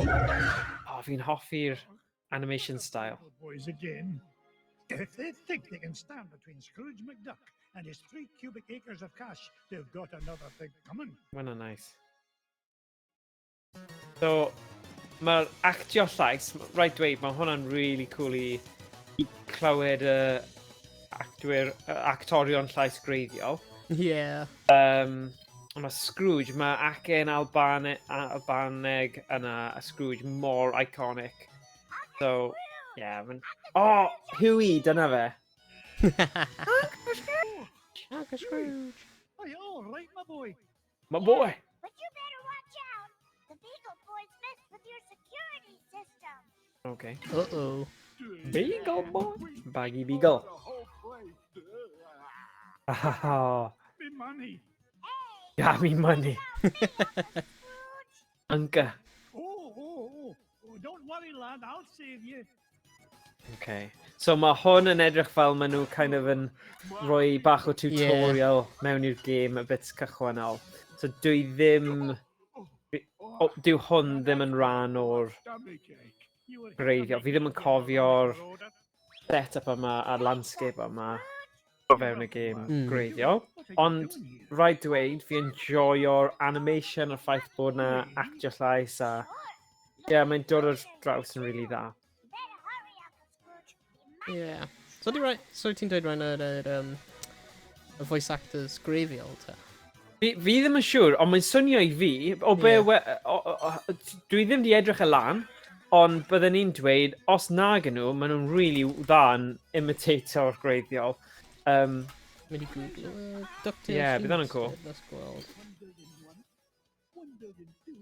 Oh, fi'n hoffi'r animation style. Boys again. If they think they can stand between Scrooge McDuck and his 3 cubic acres of cash, they've got another thing coming. Mae hwnna'n nice. So, mae'r actio llais, rhaid dweud, mae hwnna'n really cool i clywed y actwyr, y actorion llais gwreiddiol. Ond mae Scrooge, mae acen Albaneg yna, a Scrooge mor iconic. So, yeah. Oh, Huey, dyna fe. Uncle Scrooge. Are you all right, my boy? My boy. But you better watch out. The Beagle Boys messed with your security system. Okay. Uh-oh. Beagle Boy. Baggy Beagle. Oh, Me money. yeah, me money. Unca. Oh, don't worry, lad. I'll save you. Okay. So mae hwn yn edrych fel maen nhw kind of yn rhoi bach o tutorial mewn i'r gêm a bits cychwynnol. So dwi ddim... O, dyw hwn ddim yn rhan o'r gwreiddiol. Fi ddim yn cofio'r setup yma a'r landscape yma o fewn y gêm gwreiddiol. Ond rhaid dweud, fi enjoyo'r animation a'r ffaith bod na actio llais a... Ie, yeah, mae'n dod ar draws yn really dda. You better hurry, Uncle Scrooge. We might Yeah. So, di right, so ti'n dweud rhain yr voice actors gwreiddiol, te? Fi ddim yn siŵr, ond mae'n swnio i fi, o be, yeah. Dwi ddim di edrych y lan, ond byddwn ni'n dweud, os nag yn nhw, maen nhw'n really dda yn imitator'r gwreiddiol. Mynd i Google. DuckTales Ie, bydd hwnna'n cool. Remastered, let's gweld. 1 billion 2.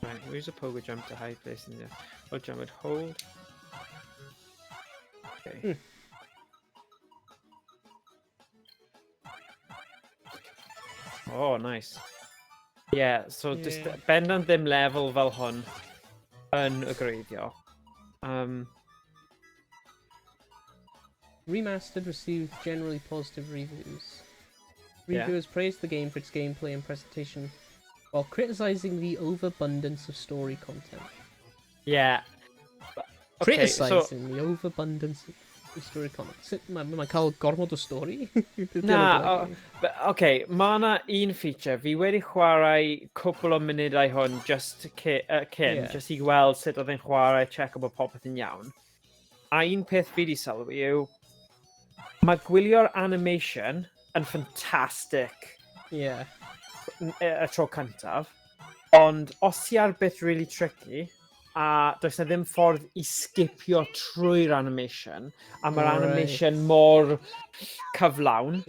Right, where's a pogo jump to high place in there? Oh, jump it, hold. Okay. Oh, nice. Yeah, so just bendant ddim level fel hwn yn y gwreiddiol. Remastered received generally positive reviews. Reviewers praised the game for its gameplay and presentation, while criticizing the overabundance of story content. Yeah. Okay, so, Criticizing the overabundance of story content. Sut mae cael gormod o stori? Na, but, okay, mae yna un feature. Fi wedi chwarae cwpl o munudau hwn just cyn, just i gweld sut oedd e'n chwarae, check bod popeth yn iawn. A un peth fi wedi sylwi yw, mae gwylio'r animation yn ffantastig y tro cyntaf, ond os ti ar bit really tricky, a does na ddim ffordd i skipio trwy'r animation, a mae'r animation mor cyflawn,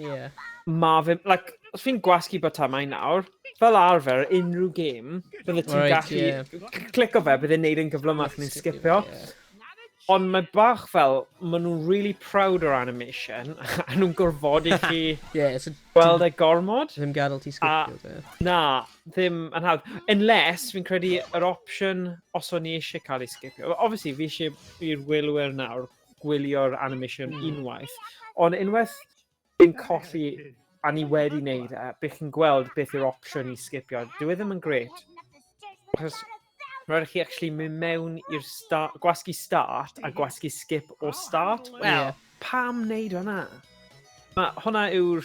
mae fe, like, os fi'n gwasgu botymau nawr, fel arfer, unrhyw game, bydde ti'n gallu clico fe, bydde'n neud yn gyflymach neu'n skipio. Ond mae bach fel, maen nhw'n really proud o'r animation, a nhw'n gorfodi chi Yeah, so gweld e gormod. Ddim gadael ti skipio, de. Na, ddim yn hawdd. Unless, fi'n credu yr opsiwn, os o'n i eisiau cael ei skipio. Obviously, fi eisiau i'r wylwyr nawr gwylio'r animation unwaith. Ond unwaith fi'n colli a ni wedi wneud e, bych chi'n gweld beth yw'r opsiwn i skipio. Dyw e ddim yn grêt. Achos rhaid i chi actually mynd mewn i'r start, gwasgu start a gwasgu skip o start. Wel, pam wneud hwnna? Ma, hwnna yw'r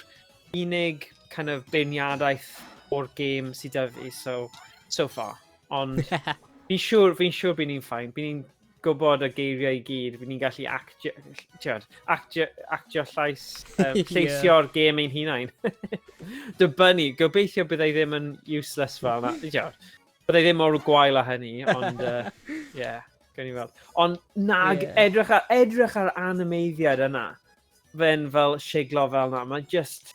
unig kind of beirniadaeth o'r gêm sydd 'da fi so far. Ond fi'n siŵr bydd ni'n fine. Bydd ni'n gwybod y geiriau i gyd. Bydd ni'n gallu actio, ti'od, actio llais, lleisio'r gêm ein hunain. Dibynnu, gobeithio byddai ddim yn useless fel yna. Ti'od, byddai ddim mor gwael â hynny, ond yeah, gawn ni weld. Ond nag, edrych ar animeiddiad yna. Fe'n fel siglo fel yna. Mae'n just...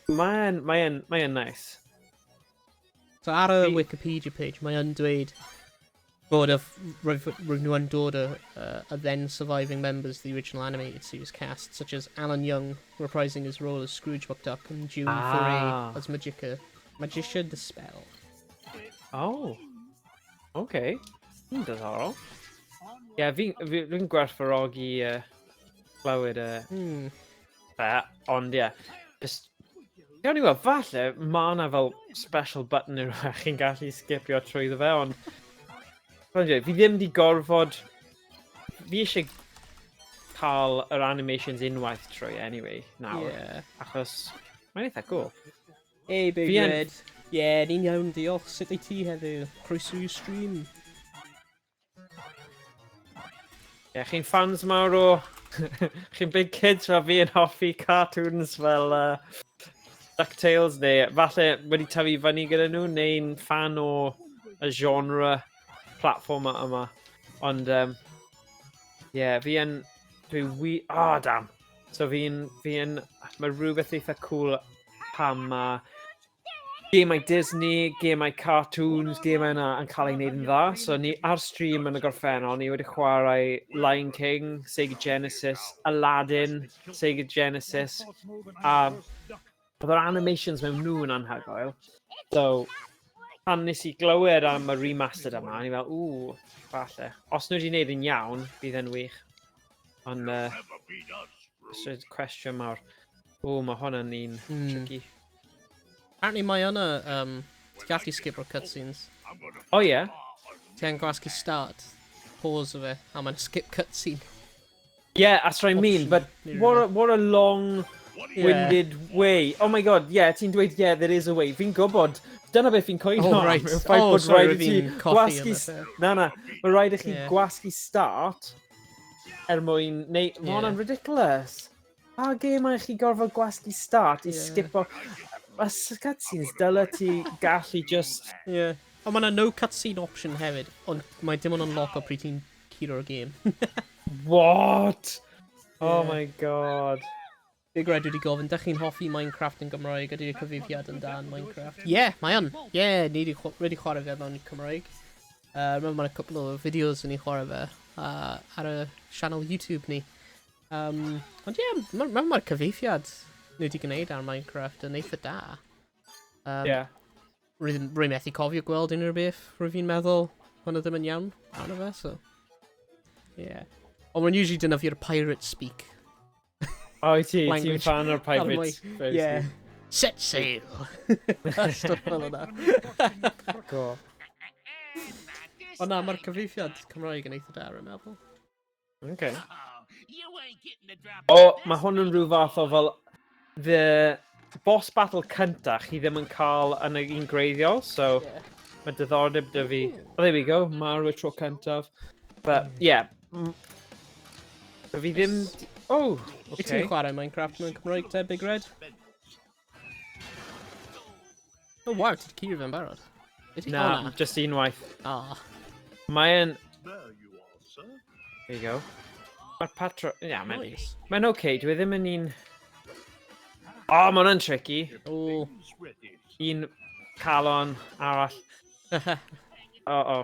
Mae'n nice. So ar y Wikipedia page, mae yn dweud bod y roedd nhw yn dod o y then surviving members of the original animated series cast, such as Alan Young reprising his role as Scrooge McDuck and June Foray as Magicia De Spell. Oh. Okay. Diddorol. Ie, yeah, fi gwerthfawrogi clywed y fe, ond ie, yeah, just. Gawn ni weld, falle mae yna fel special button neu rhywbeth chi'n gallu skipio trwyddo fe, ond... Fel dweud, fi ddim di gorfod... Fi eisiau cael yr animations unwaith trwy anyway, nawr. Achos mae'n eitha cool. Hey, Big Fi yn- Red. Yeah, ni'n iawn, diolch. Sut wyt ti heddiw? Croeso i'w stream. Ie, yeah, chi'n fans mawr o... Chi'n big kids fel fi yn hoffi cartoons fel DuckTales neu falle wedi tyfu fyny gyda nhw neu'n fan o y genre platformer yma. Ond, yeah, fi yn... Dwi wi... Oh, damn. So fi'n... Fi yn... Mae rhywbeth eitha cool pam mae gemau Disney, gemau cartoons, gemau yna yn cael ei wneud yn dda. So ni ar stream yn y gorffennol, ni wedi chwarae Lion King, Sega Genesis, Aladdin, Sega Genesis, a oedd yr animations mewn nhw yn anhygoel. So, pan nes i glywed am y remastered yma, o'n i fel, ww, falle. Os nhw wedi gwneud yn iawn, bydd e'n wych. Ond, so cwestiwn mawr. O, mae hwn yn un tricky. Apparently mae yna, ti'n gallu skip o'r cutscenes. O ie? Ti'n gwasgu start, pause o fe, a mae'n skip cutscene. Yeah, that's what I mean, Option, but neu what a long-winded way. Oh my God, yeah, ti'n dweud, yeah, there is a way. Fi'n gwybod, dyna beth fi'n coelio Oh, am, right. yw'r ffaith Oh, bod sorry, rhaid i ti fi'n colli gwasgu am y peth. Na, na, mae rhaid i chi gwasgu start er mwyn... Neu, mae hwnna'n ridiculous. Pa gemau chi gorfod gwasgu start i skipo... Mae cutscenes dyle ti gallu just... Yeah. Ond mae yna no cutscene option hefyd, ond mae dim ond unlock o pryd ti'n curo'r game. What? Oh Yeah. my God. Big Red wedi gofyn, dych chi'n hoffi Minecraft yn Gymraeg? Ydy'r cyfieithiad yn da yn Minecraft? Yeah, mae yn. Yeah, ni wedi chwarae fe mewn Cymraeg. Remember mae'n couple o fideos yn ei chwarae fe ar y channel YouTube ni. Ond ie, yeah, mae'r ma ma cyfieithiad ni wedi gwneud ar Minecraft yn eitha da. Rwy methu cofio gweld unrhyw beth, rwy fi'n meddwl hwnna ddim yn iawn arno fe, so... Yeah. Ond mae'n usually defnyddio'r pirate speak. O, oh, ti, ti'n Language. fan o'r Ar pirates. Yeah. Set sail! Stwff fel yna. Cool. Ond na, mae'r cyfieithiad Cymraeg yn eitha da, rwy'n meddwl. Okay. O, mae hwn yn rhyw fath o fel the boss battle cynta chi ddim yn cael yn y un greiddiol, so mae diddordeb 'da fi. Oh, there we go, marw y tro cyntaf. But, yeah. Fi ddim... Oh, Wyt okay. ti'n chwarae Minecraft mewn Cymraeg te, Big Red? Oh wow, ti 'di curo fe'n barod. Ydi? Na, O, na. just unwaith. Ah. Mae'n... There you are, sir. There you go. Mae'r patro... Yeah, mae'n... Nice. Mae'n okay, dwi ddim yn un... Oh, mae hwnna'n tricky. Oh. Things ready. Un calon arall. Oh.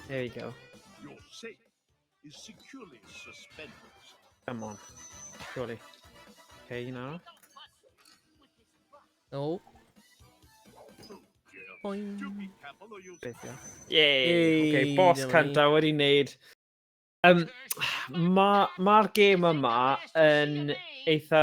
There you go. Your safe is securely suspended. Come on. Surely. Okay, un arall. Oh. Oh dear. Boing. Do be careful or you'll Beth yw? Yay! Okay, Hey, boss dyma ni. cynta wedi wneud. Mae'r ma gêm yma yn eitha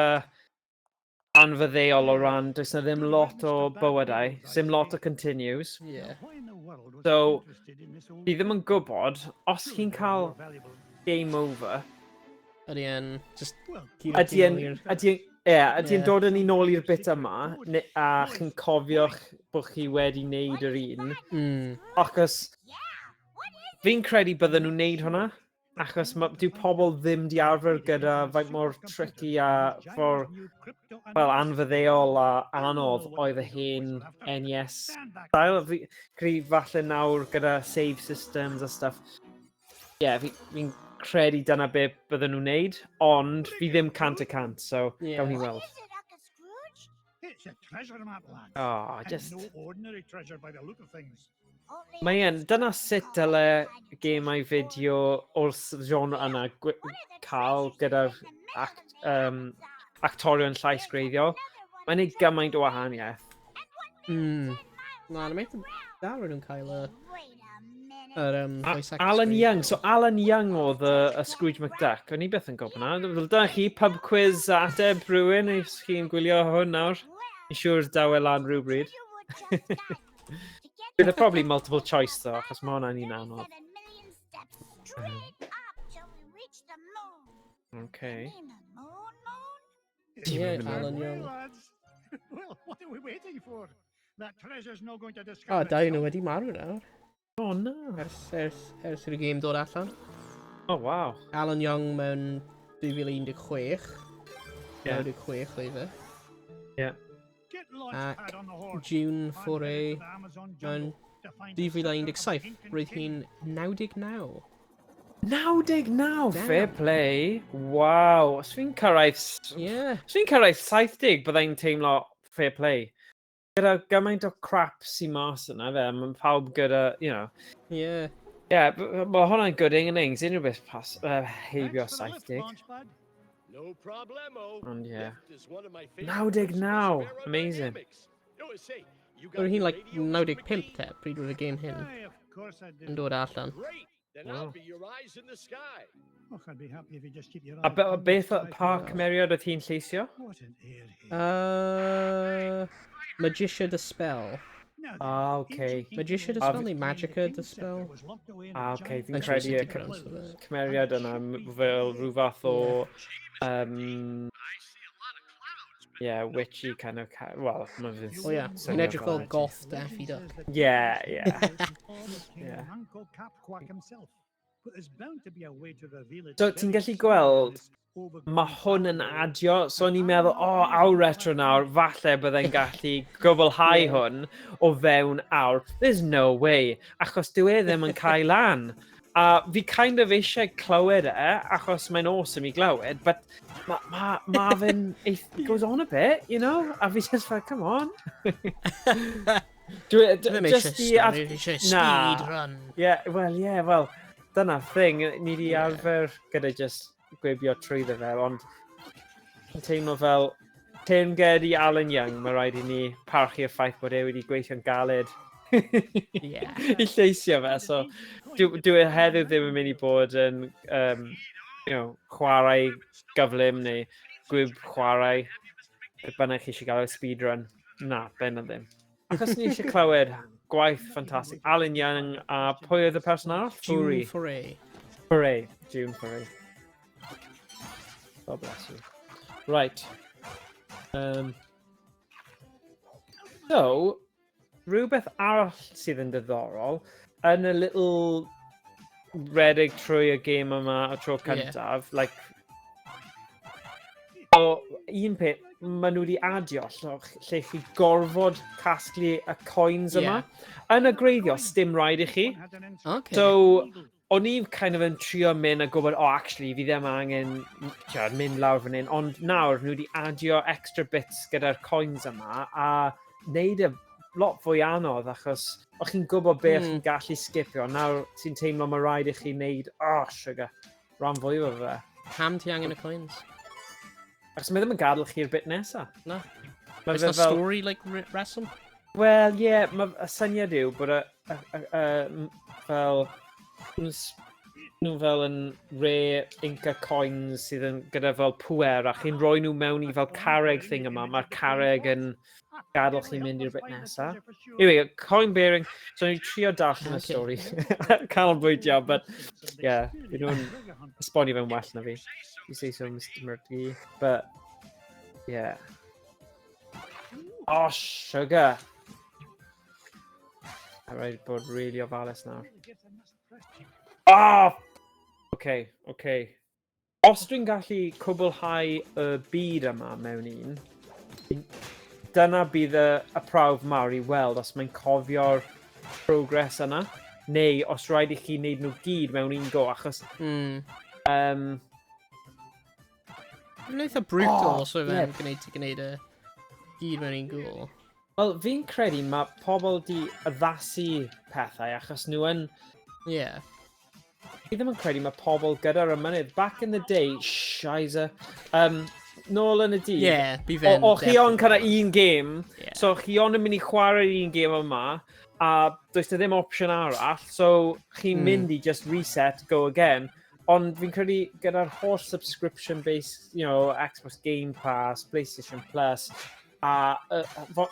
anfyddeuol o ran, does na ddim lot o bywydau, dim lot o continues. Why in the world was So, he interested in this old Fi ddim yn gwybod, os chi'n cael game over, Ydy yn just Well, curo ydy yn, ti nôl i'r- ydy yn, ie, ydy yn dod yn ni nôl i'r bit yma, a chi'n cofio bod chi wedi wneud yr un, achos fi'n credu bydden nhw'n wneud hwnna, achos ma, dyw pobl ddim di arfer gyda faint mor tricky a for, fel anfyddeuol a anodd oedd y hen NES style. Fi credu falle nawr gyda save systems a stuff. Ie, yeah, fi'n credu dyna be bydden nhw'n wneud, ond fi ddim 100%, so gawn ni weld. What is it, Uncle Scrooge? It's a treasure map, lad. Oh, And just... no ordinary treasure by the look of things. Only Mae Uncle yn, dyna Scrooge sut dyle calls gemau fideo o'r genre yna One of the cael treasures gyda'r is in the middle act, of the actorion llais There's greiddiol. another one Mae'n neud just gymaint o north, wahaniaeth. and one mere 10 miles Na, na, mae'n da rydyn nhw'n cael y... Wait a minute. Yr, voice actor Alan screen. Young. So Alan Young oedd y Scrooge McDuck. O'n i beth yn gwybod hwnna. Fel dyna chi, pub quiz a ateb rhywun os chi'n gwylio hwn nawr. Fi'n siŵr daw e lan rhywbryd. You would just got to get Bydd e probably multiple choice though, achos mae hwnna'n un anodd. 37 million steps straight up till we reach the moon. Okay. You mean the moon, moon? Yeah, It's the Alan way, Young. lads. Well, what are we waiting for? That treasure's not going to discover O, dau nhw itself. wedi marw nawr. Oh no. Ers i'r gêm dod allan. Oh wow. Alan Young mewn 2016. Yeah. 96 oedd e. Get Launchpad on the horn. June I'm headed 4A to the Amazon mewn jungle to find the center of the 2017. Incan Roedd kingdom. hi'n 99. 99, fair Damn. play. Wow. Os fi'n cyrraedd... Os fi'n cyrraedd 70, byddai'n teimlo fair play. Gyda gymaint o crap sy'n mas yna fe, mae pawb gyda, you know. Yeah, mae hwnna'n good innings, unrhyw beth pas, heibio Thanks for the lift, 70. Launchpad. No problemo. Ond yeah. Lift is one of my favorite 99, aerodynamics. amazing. Oh, say, you got Roedd hi'n your like radio, Mr. 95 McGee? te, pryd roedd y gêm hyn Aye, of course I do. yn dod allan. Great. Then Wow. I'll be your eyes in the sky. Och, I'd be happy if you just keep your A eye on the beth, sky pa for now. cymeriad oedd hi'n lleisio? What an airhead. Magicia Dispel. Now then, Ah, okay. ancient Magicia Incan Dispel legends neu claim the Magica king Dispel? scepter was locked away in a Ah, okay, giant fi'n Mae'n siŵr credu sut y i pronounce fe. cymeriad yna fel rhyw fath o... Yeah, witchy kind of... Well, mae fe'n O ie, swnio hi'n edrych fel fel- goth Daffy Duck. Yeah. So So, ti'n gallu gweld, Mae hwn yn adio, so o'n i'n meddwl, o, oh, awr retro nawr, falle byddai'n gallu gwblhau hwn o fewn awr. There's no way, achos dyw e ddim yn cael lan. A fi kind of eisiau clywed e, achos mae'n awesome i glywed, but mae ma, ma fe'n, it goes on a bit, you know? A fi just fel, come on. Dwi, Ddim eisiau just i... stori, eisiau Na. speed run. Yeah, well, yeah, well, dyna thing, ni di arfer gyda just gwibio trwyddo fe, ond yn teimlo fel teyrnged i Alan Young, mae rhaid i ni parchu'r ffaith bod e wedi gweithio'n galed i lleisio fe, so dwi e heddiw ddim yn mynd i bod yn chwarae gyflym neu gwyb chwarae, beth bynnag chi eisiau gael o speedrun. Na, ben ddim. Achos ni eisiau clywed gwaith ffantastig Alan Young a pwy oedd y person arall? June Fury. Foray. Foray. June Foray. God bless you. Right. So, rhywbeth arall sydd yn diddorol, yn y little redeg trwy y gêm yma y tro cyntaf, like, o, un peth, maen nhw wedi adio lle chi gorfod casglu y coins yma. Yn y gwreiddiol, sdim rhaid i chi. So, o'n i kind of yn trio mynd a gwybod, oh, actually, fi ddim angen ti'od, mynd lawr fan hyn, ond nawr nhw wedi adio extra bits gyda'r coins yma a wneud e lot fwy anodd achos o'ch chi'n gwybod be o'ch chi'n gallu skipio, nawr ti'n teimlo mae rhaid i chi wneud, oh, sugar, rhan fwy o fe. Pam ti angen y coins? Achos mae ddim yn gadael chi'r bit nesa. Na. Mae Oes fe na fel, story, like, reswm? Wel, ie, yeah, mae y syniad yw bod y fel, nhw fel yn rare Inca coins sydd yn gyda fel pwer a chi'n rhoi nhw mewn i fel carreg thing yma. Mae'r carreg yn gadael chi mynd i'r bit nesa. Anyway, coin bearing, so ni'n trio darllen y stori. Canolbwyntio, but yeah, fi nhw'n esbonio fe'n well na fi. You say so, Mr Murphy, but yeah. Oh, sugar! A rhaid bod really ofalus nawr. Oh! Okay, okay. Os dwi'n gallu cwblhau y byd yma mewn un, dyna bydd y prawf mawr i weld os mae'n cofio'r progress yna, neu os rhaid i chi wneud nhw gyd mewn un go, achos... Mae'n eitha brutal Oh, os oedd e'n ie. gwneud ti gwneud y gyd mewn un go. Wel, fi'n credu mae pobl di addasu pethau achos nhw yn... Fi ddim yn credu mae pobl gyda'r ymynydd. Back in the day, shizer. nôl yn y dydd, Yeah, bydd fe'n... o chi on kind of un game, Yeah. so chi on yn mynd i chwarae'r un game yma, a does na ddim opsiwn arall, so chi'n mynd i just reset, go again. Ond fi'n credu gyda'r holl subscription based, Xbox Game Pass, PlayStation Plus, a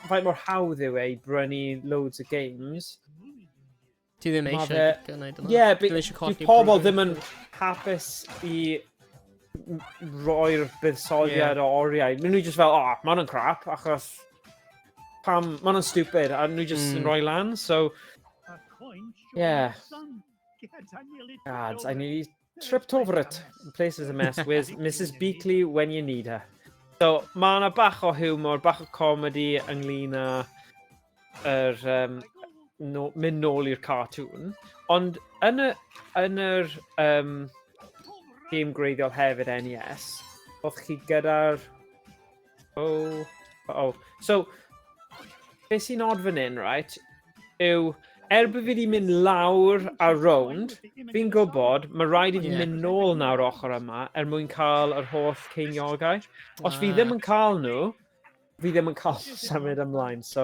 faint mor hawdd yw e i brynu loads o games. Ti ddim Ma' eisiau gwneud hwnna. Ie, Ddim eisiau colli bydd pobl progress. ddim yn hapus i roi'r buddsoddiad o oriau. Maen nhw just fel, oh, ma' hwnna'n crap, achos pam, ma' hwnna'n stupid, a nhw just yn rhoi lan, so, A coin shone Yeah. in the sun. Gads, I nearly tripped Gads, I over it. nearly tripped over it. The place is a mess. Where's Mrs Beakley when you need her? So, mae yna bach o humor, bach o comedy ynglyn â yr, no, mynd nôl i'r cartoon. Ond yn yr game gwreiddiol hefyd NES, oedd chi gyda'r... Oh, oh. So, beth sy'n odd fan hyn, right, yw, er bod fi wedi mynd lawr a rownd, fi'n gwybod mae rhaid i fi mynd nôl nawr ochr yma er mwyn cael yr holl ceiniogau. Os fi ddim yn cael nhw, fi ddim yn cael symud ymlaen, so...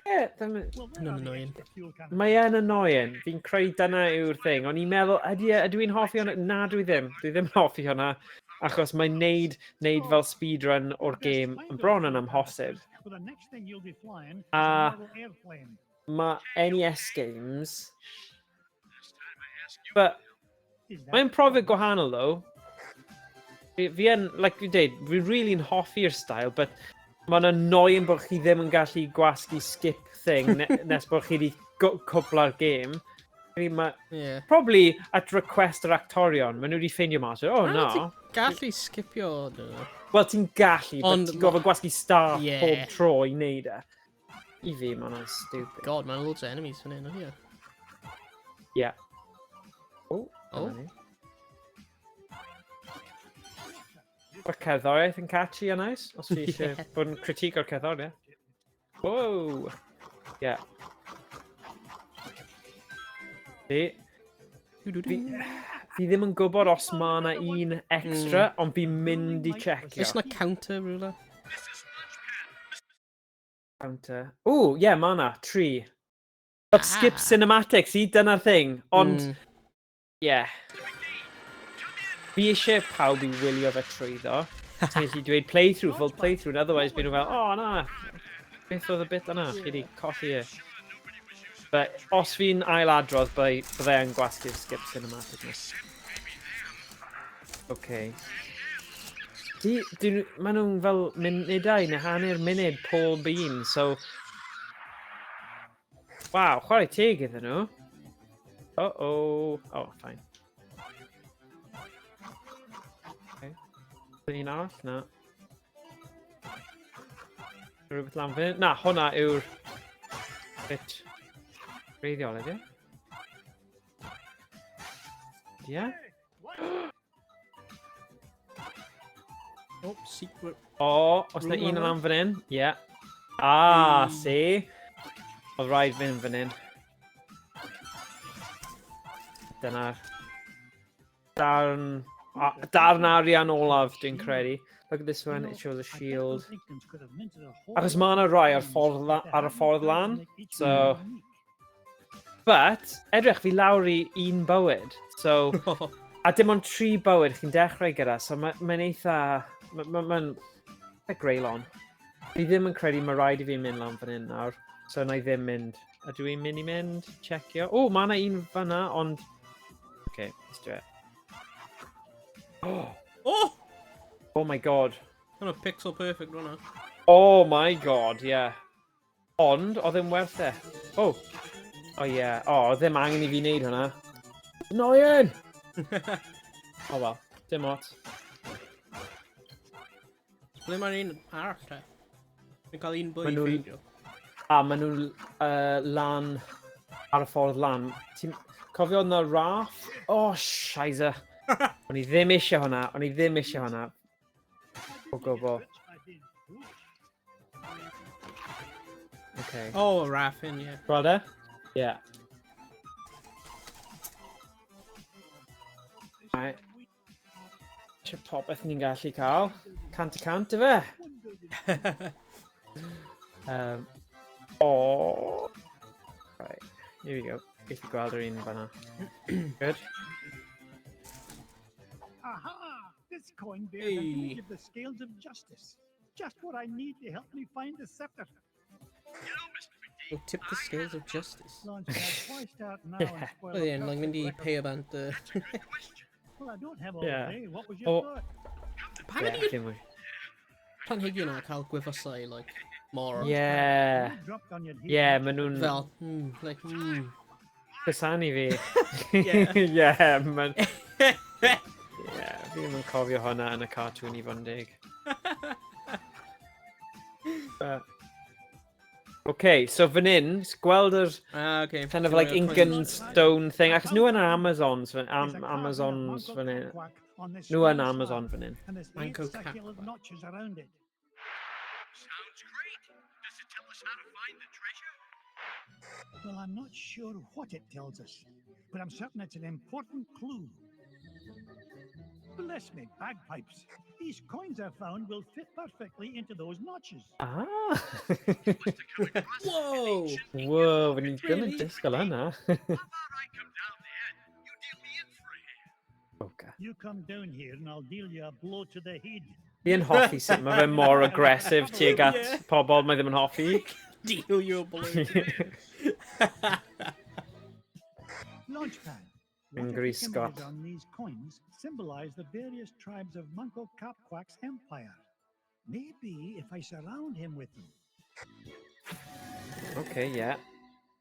Yeah, ddim, Well, where Hwnna'n are the annoying. extra fuel cans? mae e'n annoying. Fi'n credu dyna yw'r thing. O'n i'n meddwl, ydw i'n hoffi hwnna? Na, dwi ddim. Dwi ddim yn hoffi hwnna. Achos mae'n neud fel speedrun o'r Best game find yn those bron yn fuel amhosib. canisters, For the next thing you'll be flying is A a model airplane. mae NES games... But Is that mae'n profiad gwahanol, though. Fi yn, like fi'n deud, fi really'n hoffi'r style, but mae'n annoying bod chi ddim yn gallu gwasgu skip thing nes bod chi wedi cwpla'r game. Fi ma, Probably at request yr actorion, maen nhw wedi ffeindio mas, oh Na, no. ti'n gallu skipio nhw. Wel, ti'n gallu, but Ond ti'n gofod gwasgu start pob tro i wneud e. I fi, mae hwnna'n stupid. God, mae'n loads o enemies fan hyn, oh yeah. Yeah. Oh, Oh. dyna ni. Mae'r cerddoriaeth yn catchy a nice, os fi eisiau bod yn critique o'r cerddoriaeth. Whoa! Yeah. Fi ddim yn gwybod os mae yna un extra, ond fi'n mynd i checio. Oes na counter rhywle? Counter. Ooh, yeah, mae yna, 3. But skip cinematics, i dyna'r thing. Ond, yeah. Fi eisiau pawb i wylio fe trwyddo. Ti'n gallu dweud playthrough, full playthrough, and otherwise byd nhw fel, oh na, beth oedd y bit yna? Chi wedi colli e. But os fi'n ailadrodd, byddai yn gwasgu'r skip cinematic na. Okay. Maen nhw'n fel munudau neu hanner munud pob un, so... Waw, chwarae teg iddyn nhw. Uh-oh. Oh, fine. Okay. Un arall? Na. Rhywbeth lan fan hyn? Na, hwnna yw'r bit gwreiddiol, ydy e? Ie? Oh, secret. O, os na Room un arall? lan fan hyn? Ie. Ah, see? Oedd rhaid fynd fan hyn. Dyna'r darn arian olaf, dwi'n credu. Look at this one, it shows a shield. Achos mae yna rai ar ar y ffordd lan, so... But, edrych, fi lawr i un bywyd, so... A dim ond 3 bywyd chi'n dechrau gyda, so mae'n eitha... Mae'n eitha greulon. Fi ddim yn credu mae rhaid i fi mynd lan fan hyn nawr, so na i ddim mynd. Ydw i'n mynd i mynd? Checio. O, mae yna un fan'na, ond... Okay, let's do it. Oh! Oh! Oh my god. Hwna pixel perfect hwnna. Oh my god, yeah. Ond, oedd e'n werth e. Oh. Oh yeah. Oh, oedd ddim angen i fi wneud hwnna. Annoying! Oh well, dim ots. Ble mae'r un arall te? Fi'n cael un bwy Ma' i ffeindio. A maen nhw'n lan, ar y ffordd lan. Ti'n cofio yna raff? Oh, shizer. O'n i ddim eisiau hwnna, o'n i ddim eisiau hwnna. O gwbl. Okay. Oh, raff in, yeah. Gweld e? Yeah. Right. Eisiau popeth ni'n gallu cael. 100%, ife? Oh. Right, here we go. Gallu gweld yr un fanna. Good. Aha! This coin bears an Hey. image of the scales of justice. Just what I need to help me find the scepter. Oh, tip the scales of justice. Launchpad, why start now and spoil Well, a yeah, like perfect mynd i record? pay bant. Well, I don't have all day. What was your Oh. thought? Pan Yeah, ydy'r dim mwy. planhigion yna cael gwefusau, like, mor... Yeah. You dropped on your heel. Yeah, maen nhw'n Fel, like, cysanu fi. Yeah. Yeah, ma'n... Yeah, fi ddim yn cofio hwnna yn y cartoon i fod yn deg. But... Okay, so fan hyn, gweld yr Ah, okay. kind of like Incan stone thing, achos nhw yn yr Amazons, fan, There's a carving of Amazons Manco fan hyn. Capac on this Nhw yn stone Amazon slab, fan hyn. and there's eight Manco circular Capac. notches around it. Sounds great. Does it tell us how to find the treasure? Well, I'm not sure what it tells us, but I'm certain it's an important clue. Bless me, bagpipes. These coins I found will fit perfectly into those notches. Ah! Whoa! Wow, fan ni ddim yn Really? disgwyl hynna. How about I come down there and you deal me in for a hand? Okay. You come down here and I'll deal you a blow to the head. Fi yn hoffi sut mae fe mor aggressive tuag at Yeah. pobl mae ddim yn hoffi. Deal your blow. Launchpad. What if Angry the images Scott. on these coins symbolize the various tribes of Manco Capquack's empire? Maybe if I surround him with them. Okay, yeah.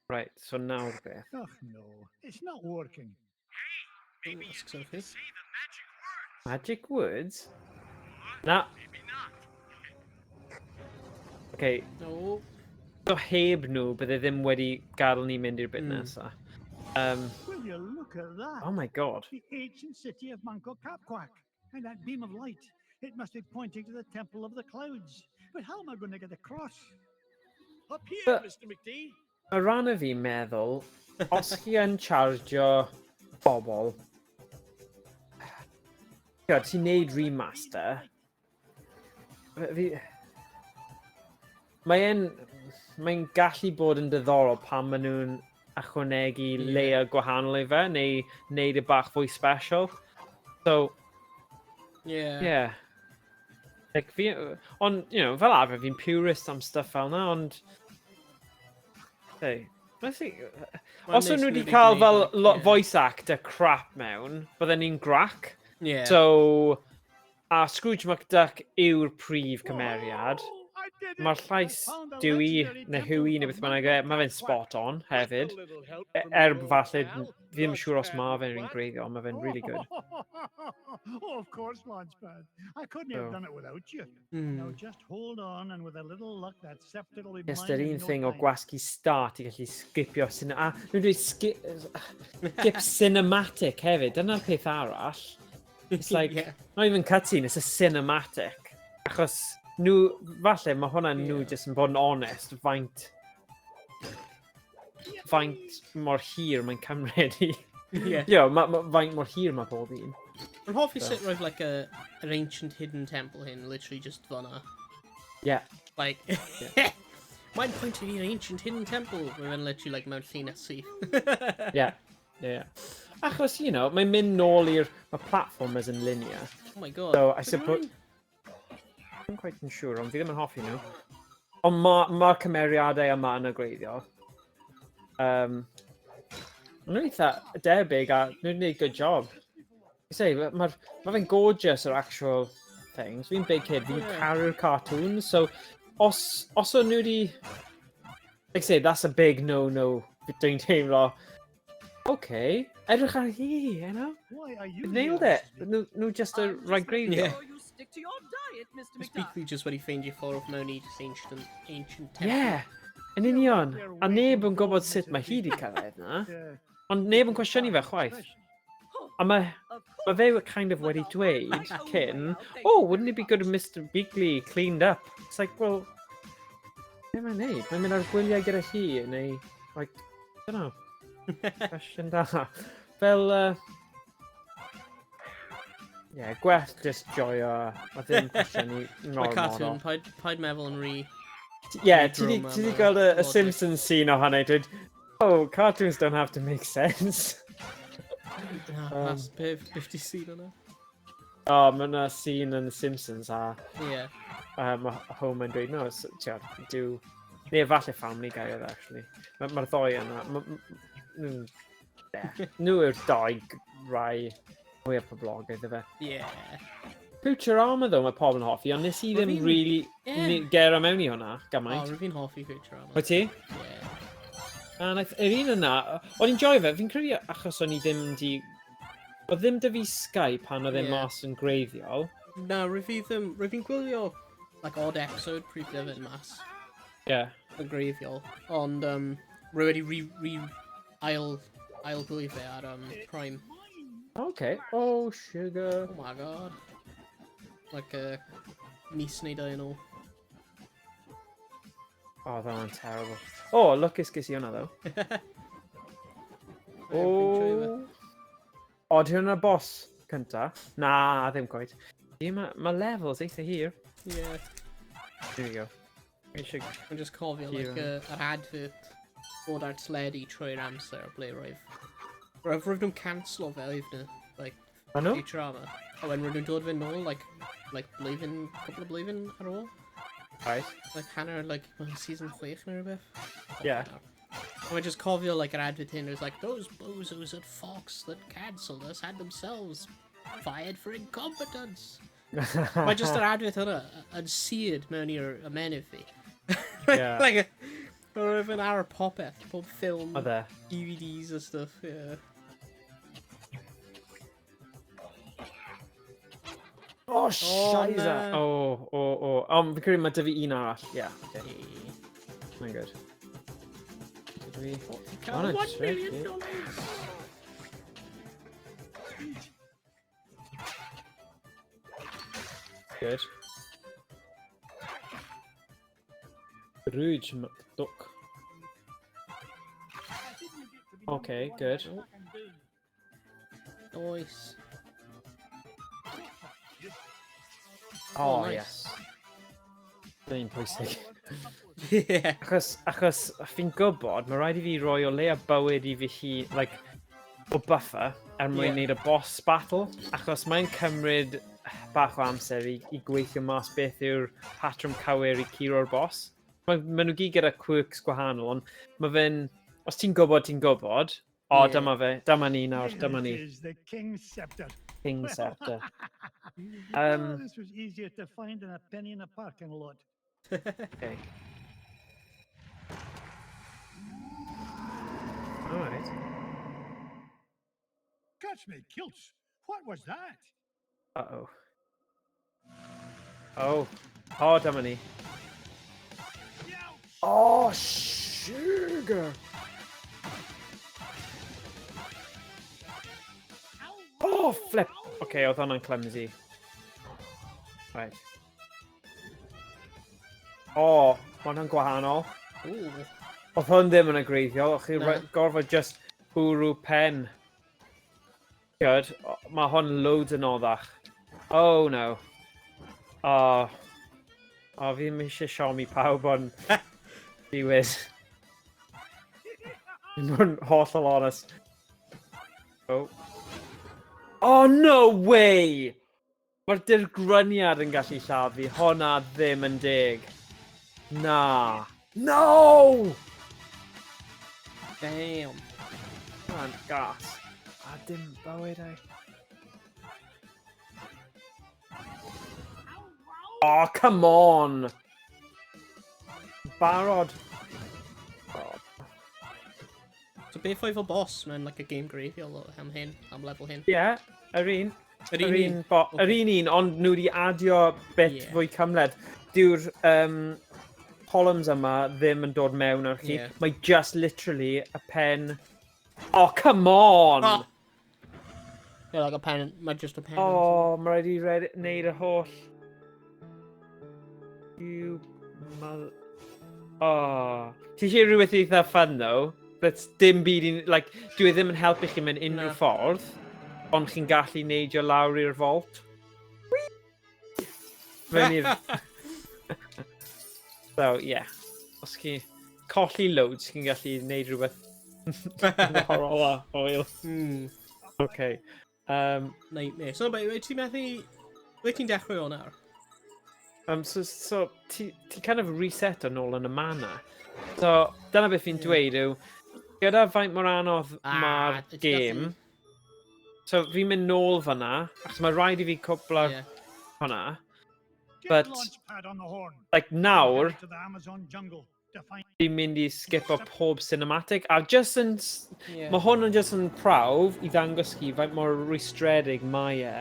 Right, so nawr beth. Ugh, no, it's not working. Maybe you That's need okay. to say the magic words. Magic words? Na. Maybe not. Okay, No. so heb nhw, bydde ddim wedi gadael ni mynd i'r bit nesaf. Will you look at that? Oh my god. The ancient city of Manco Capac. And that beam of light, it must be pointing to the Temple of the Clouds. But how am I going to get across? Up here, But- Mr. McD. Mae rhan o fi'n meddwl, os chi yn chargio bobl, God, ti'n neud remaster, fi... Mae'n gallu bod yn diddorol pan maen nhw'n ychwanegu layer gwahanol i fe, neu neud e bach fwy special. So, Yeah. yeah. Like, fi, ond, you know, fel arfer, fi'n purist am stuff fel na, ond... Hey, let's see. Mae'n Os o'n neis nhw wedi wedi cael gwneud, fel like, yeah. voice actor crap mewn, bydden ni'n grac. Yeah. So, a Scrooge McDuck yw'r prif cymeriad. Oh, I did it! Mae'r I llais found the Dewey legendary neu temple Huey neu of beth bynnag, Manco mae fe'n Capac. spot on With a hefyd. little help from Er your old falle, pal, fi ddim yn siŵr os Launchpad mae fe'n un McQuack. gwreiddiol, ond mae fe'n really good. Oh, of course, Launchpad. I couldn't have So. done it without you. Now just hold on, and with a little luck, that scepter will be Just mine yr in un no thing o time. gwasgu start i gallu skipio A nhw'n dweud skip cinematic hefyd, dyna'r peth arall. It's like, not even cutscene, it's a cinematic. Achos nhw, falle mae hwnna'n nhw just yn bod yn honest, faint mor hir mae'n cymryd i... You know, faint mor hir mae bob un. Mae'n hoffi sut roedd like an ancient hidden temple hyn, literally just fan'na. Like, mae'n pointing i'r ancient hidden temple. Mae'n literally like mewn llinell syth. Yeah. Achos, you know, mae'n mynd nôl i'r... Mae platformers yn linear. Oh my god. So, I Beth suppose... yw'n? I'm quite yn siŵr, ond fi ddim yn hoffi nhw. Ond mae'r cymeriadau yma yn y gwreiddiol. Maen nhw'n eitha debyg a nhw'n gwneud good job. I say, ma fe'n gorgeous yr actual things. Fi'n big kid, fi'n caru'r cartoons, so os o'n nhw wedi... Like I say, that's a big no-no. Dwi'n teimlo, okay, edrych ar hi, you know? Why are you They've nailed here, it. Mrs. Nhw, nhw just a I'm just rhaid making greiddiol. sure you stick to your diet, Mr. Miss McDuck. Beakley just wedi ffeindio ffordd mewn i just ancient temple. Yeah, yn union. A neb yn gwybod sut mae hi wedi cyrraedd na. Yeah. Ond neb yn cwestiynu fe chwaith. A mae Of ma fe course. kind of But wedi I'll dweud find my own way cyn, out, thank oh, you wouldn't very it be good if much. Mr Beakley cleaned up? It's like, well, be mae'n neud? Mae'n mynd ar gwyliau gyda hi, neu, like, I don't know. Cwestiwn da. Fel, Yeah, gwell just joio, a ddim cwestiynu Mae ngormod o. cartoon, paid, paid meddwl yn rhy... Yeah, ti di, drama ti di ma' gweld y logic. Simpsons scene o hynny, dweud, oh, cartoons don't have to make sense. Na, pas, beth, beth di scene yna? Oh, mae yna scene yn The Simpsons a Ie. mae Homer yn dweud, no, ti'n do... Neu falle Family Guy oedd e, actually. Mae'r ma ddoi yna. Yeah. Nhw yw'r doi rai mwyaf poblogaidd efe. Ie. Futurama, ddo, mae pobl yn hoffi, ond nes i Wel, ddim fi'n- really Ie. gero mewn i hwnna, O, gymaint. rwy fi'n hoffi Futurama. Wyt ti? Ie. A naeth, yr un yna, o'n i'n joio fe, fi'n credu achos o'n i ddim di... Oedd ddim dy fi Sky pan oedd e Ie. mas yn greiddiol. Na, rwy fi ddim... Rwy fi'n gwylio, like, odd episode pryd bydd e'n mas. Ie. Yeah. Yn greiddiol. Ond, rwy wedi re, ail gwylio fe ar Prime. Okay. Oh, sugar. Oh my god. Like, mis neu dau yn ôl. Oh, that one's terrible. Oh, lwcus ges i hwnna, ddo. Oh. O, di hwnna boss cynta? Na, ddim quite. Ie, mae ma levels eitha hir. Yeah. There we go. We should... Mae'n just cofio, like, yr advert bod ar teledu trwy'r amser ble roedd. Roedd nhw'n cancelo fe oedd nhw, like, A nhw? Futurama. A wedyn roedd nhw'n dod fe nôl, like, blwyddyn, couple of blwyddyn ar ôl. Right. Like, hanner, like, mewn season 6 neu rhywbeth. Yeah. A mae'n just cofio, like, yr advert hyn, it was like, those bozos at Fox that cancelled us had themselves fired for incompetence. Mae just yr advert hwnna yn seared mewn i'r ymennydd fi. Yeah. Like, roedd yn ar popeth, pob ffilm, Oedd e. DVDs a stuff, yeah. Oh, shiza. na. Oh. Fi'n credu mae dy fi un arall. Yeah, okay. Mae'n good. Did we... Cael Hwnna'n $1 million tricky. dollars. Good. Scrooge McDuck. Okay, good. Nice. Oh, nice. yes. Mae'n pwysig. Yeah. Achos fi'n gwybod, mae rhaid i fi roi o leia bywyd i fi hun, like, o buffer, er mwyn Ie. wneud y boss battle, achos mae'n cymryd bach o amser i gweithio mas beth yw'r patrwm cywir i curo'r boss. Mae ma nhw gyd gyda quirks gwahanol, ond mae fe'n... Os ti'n gwybod, ti'n gwybod. O, Ie. dyma fe, dyma ni nawr, dyma ni. It is the King's Scepter. King Scepter. Oh, this was easier to find than a penny in a parking lot. Okay. Alright. Catch me kilts! What was that? Uh-oh. Oh. Oh, dyma ni. Oh, sugar! Oh, flip! Okay, oedd hwnna'n clumsy. Right. Oh, ma hwnna'n gwahanol. Ooh. Oedd hwn ddim yn y greiddiol, o'ch chi Na. gorfod just bwrw pen. Good. Mae hwn loads yn oddach. Oh no. Oh. Oh, fi ddim eisiau siomi pawb ond... Diwyd. Fi'n bod yn hollol honest. Oh. Oh, no way! Mae'r dirgryniad yn gallu lladd fi. Honna ddim yn deg. Na. No! Damn. Man, gas. A dim bywyd ai. Oh, come on! Barod. Oh, So beth oedd o boss mewn like a game greiddiol am hyn, am level hyn? yeah, yr un. Yr Yr un un, yr un un, ond nhw wedi adio bit fwy cymhleth. Dyw'r columns yma ddim yn dod mewn ar chi. Mae just literally a pen... Oh, come on! Oh. Yeah, like a pen, mae just a pen. Oh, mae rhaid i wneud y holl... You... Mother... Oh. Ti eisiau rhywbeth eitha fun, though? That's dim byd i'n... Like, dwi e ddim yn helpu chi mewn unrhyw Na. ffordd, ond chi'n gallu neidio lawr i'r vault. Fewn i'r... So, yeah. Os chi colli loads, chi'n gallu gwneud rhywbeth horror a hwyl. Okay. Nightmare. So, but, ti'n methu... Wyt ti'n dechrau o nawr? So ti kind of reset yn ôl yn y manor. So, dyna beth fi'n dweud yw, gyda faint mor anodd Ah, mae'r wyt ti'n gêm, gallu- so fi'n mynd nôl fyna, achos mae rhaid i fi cwpla hwnna. Get But, Launchpad on the horn. like, nawr, To the Amazon jungle to find fi'n mynd i skipo pob cinematic, a just yn... Mae hwn yn just yn prawf i ddangos chi faint mor rwystredig mae e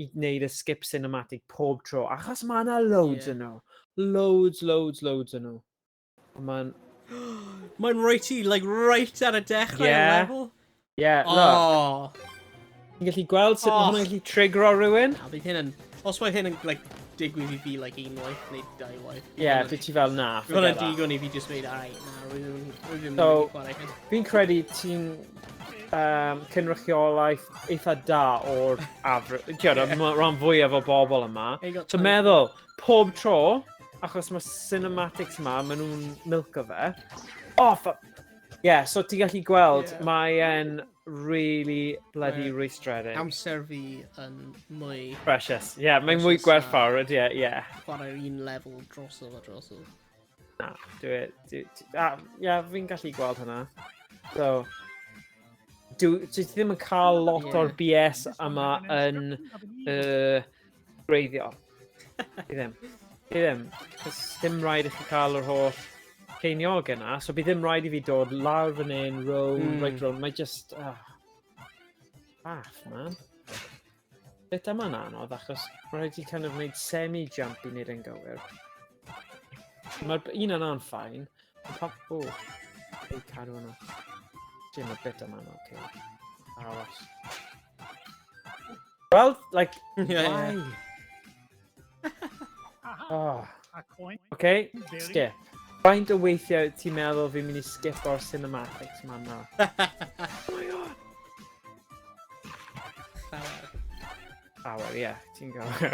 i wneud y skip cinematic pob tro, achos mae yna loads yn nhw. Loads, loads, loads yn nhw. Mae'n... Mae'n rhoi ti, like, right ar y dechrau Yeah. y level. Yeah, look. Oh. Ti'n gallu gweld sut mae Oh. hwnna'n gallu triggero rhywun? Na, bydd hyn yn... Os mae hyn yn, like, digwydd i fi, like, unwaith neu dau waith. Ie, yeah, bydd ti fel na. Bydd hwnna'n Forget that. digon i fi just dweud, alright, na, rwy ddim yn So, mynd i chwarae hyn. Fi'n credu ti'n cynrychiolaeth eitha da o'r average. Ti'n yeah. Rhan fwyaf o bobl yma. Hey, got So time. meddwl, pob tro, achos mae cinematics yma, maen nhw'n milko fe. Oh, yeah, so ti'n gallu gweld, Yeah. mae e'n really bloody Mae rwystredig. Amser fi yn mwy Precious. Yeah, mae'n mwy Precious, gwerthfawr, ydy e, yeah. chwarae'r un level drosodd a drosodd. Na, dwi... Yeah, fi'n gallu gweld hwnna. So, dwi ddim yn cael lot o'r BS yma yn gwreiddiol. Dwi ddim. Dwi ddim. Cos dim rhaid i chi cael yr holl ceiniog yna, so bydd ddim rhaid i fi dod lawr fan hyn, round, right round. Mae just... Faff, man. Bit yma'n anodd, achos mae rhaid i kind of wneud semi-jump i wneud yn gywir. Mae'r un yna'n fine. Ond O, ei cadw hwnna. Dim y bit yma'n oce. Aros. Well, like, Yeah, yeah. why? Oh. A coin. Okay, Bearing. skip. Faint o weithiau ti'n meddwl fi'n mynd i skip o'r cinematics ma nawr? Oh my God! Llawer. Llawer, ie, ti'n gywir.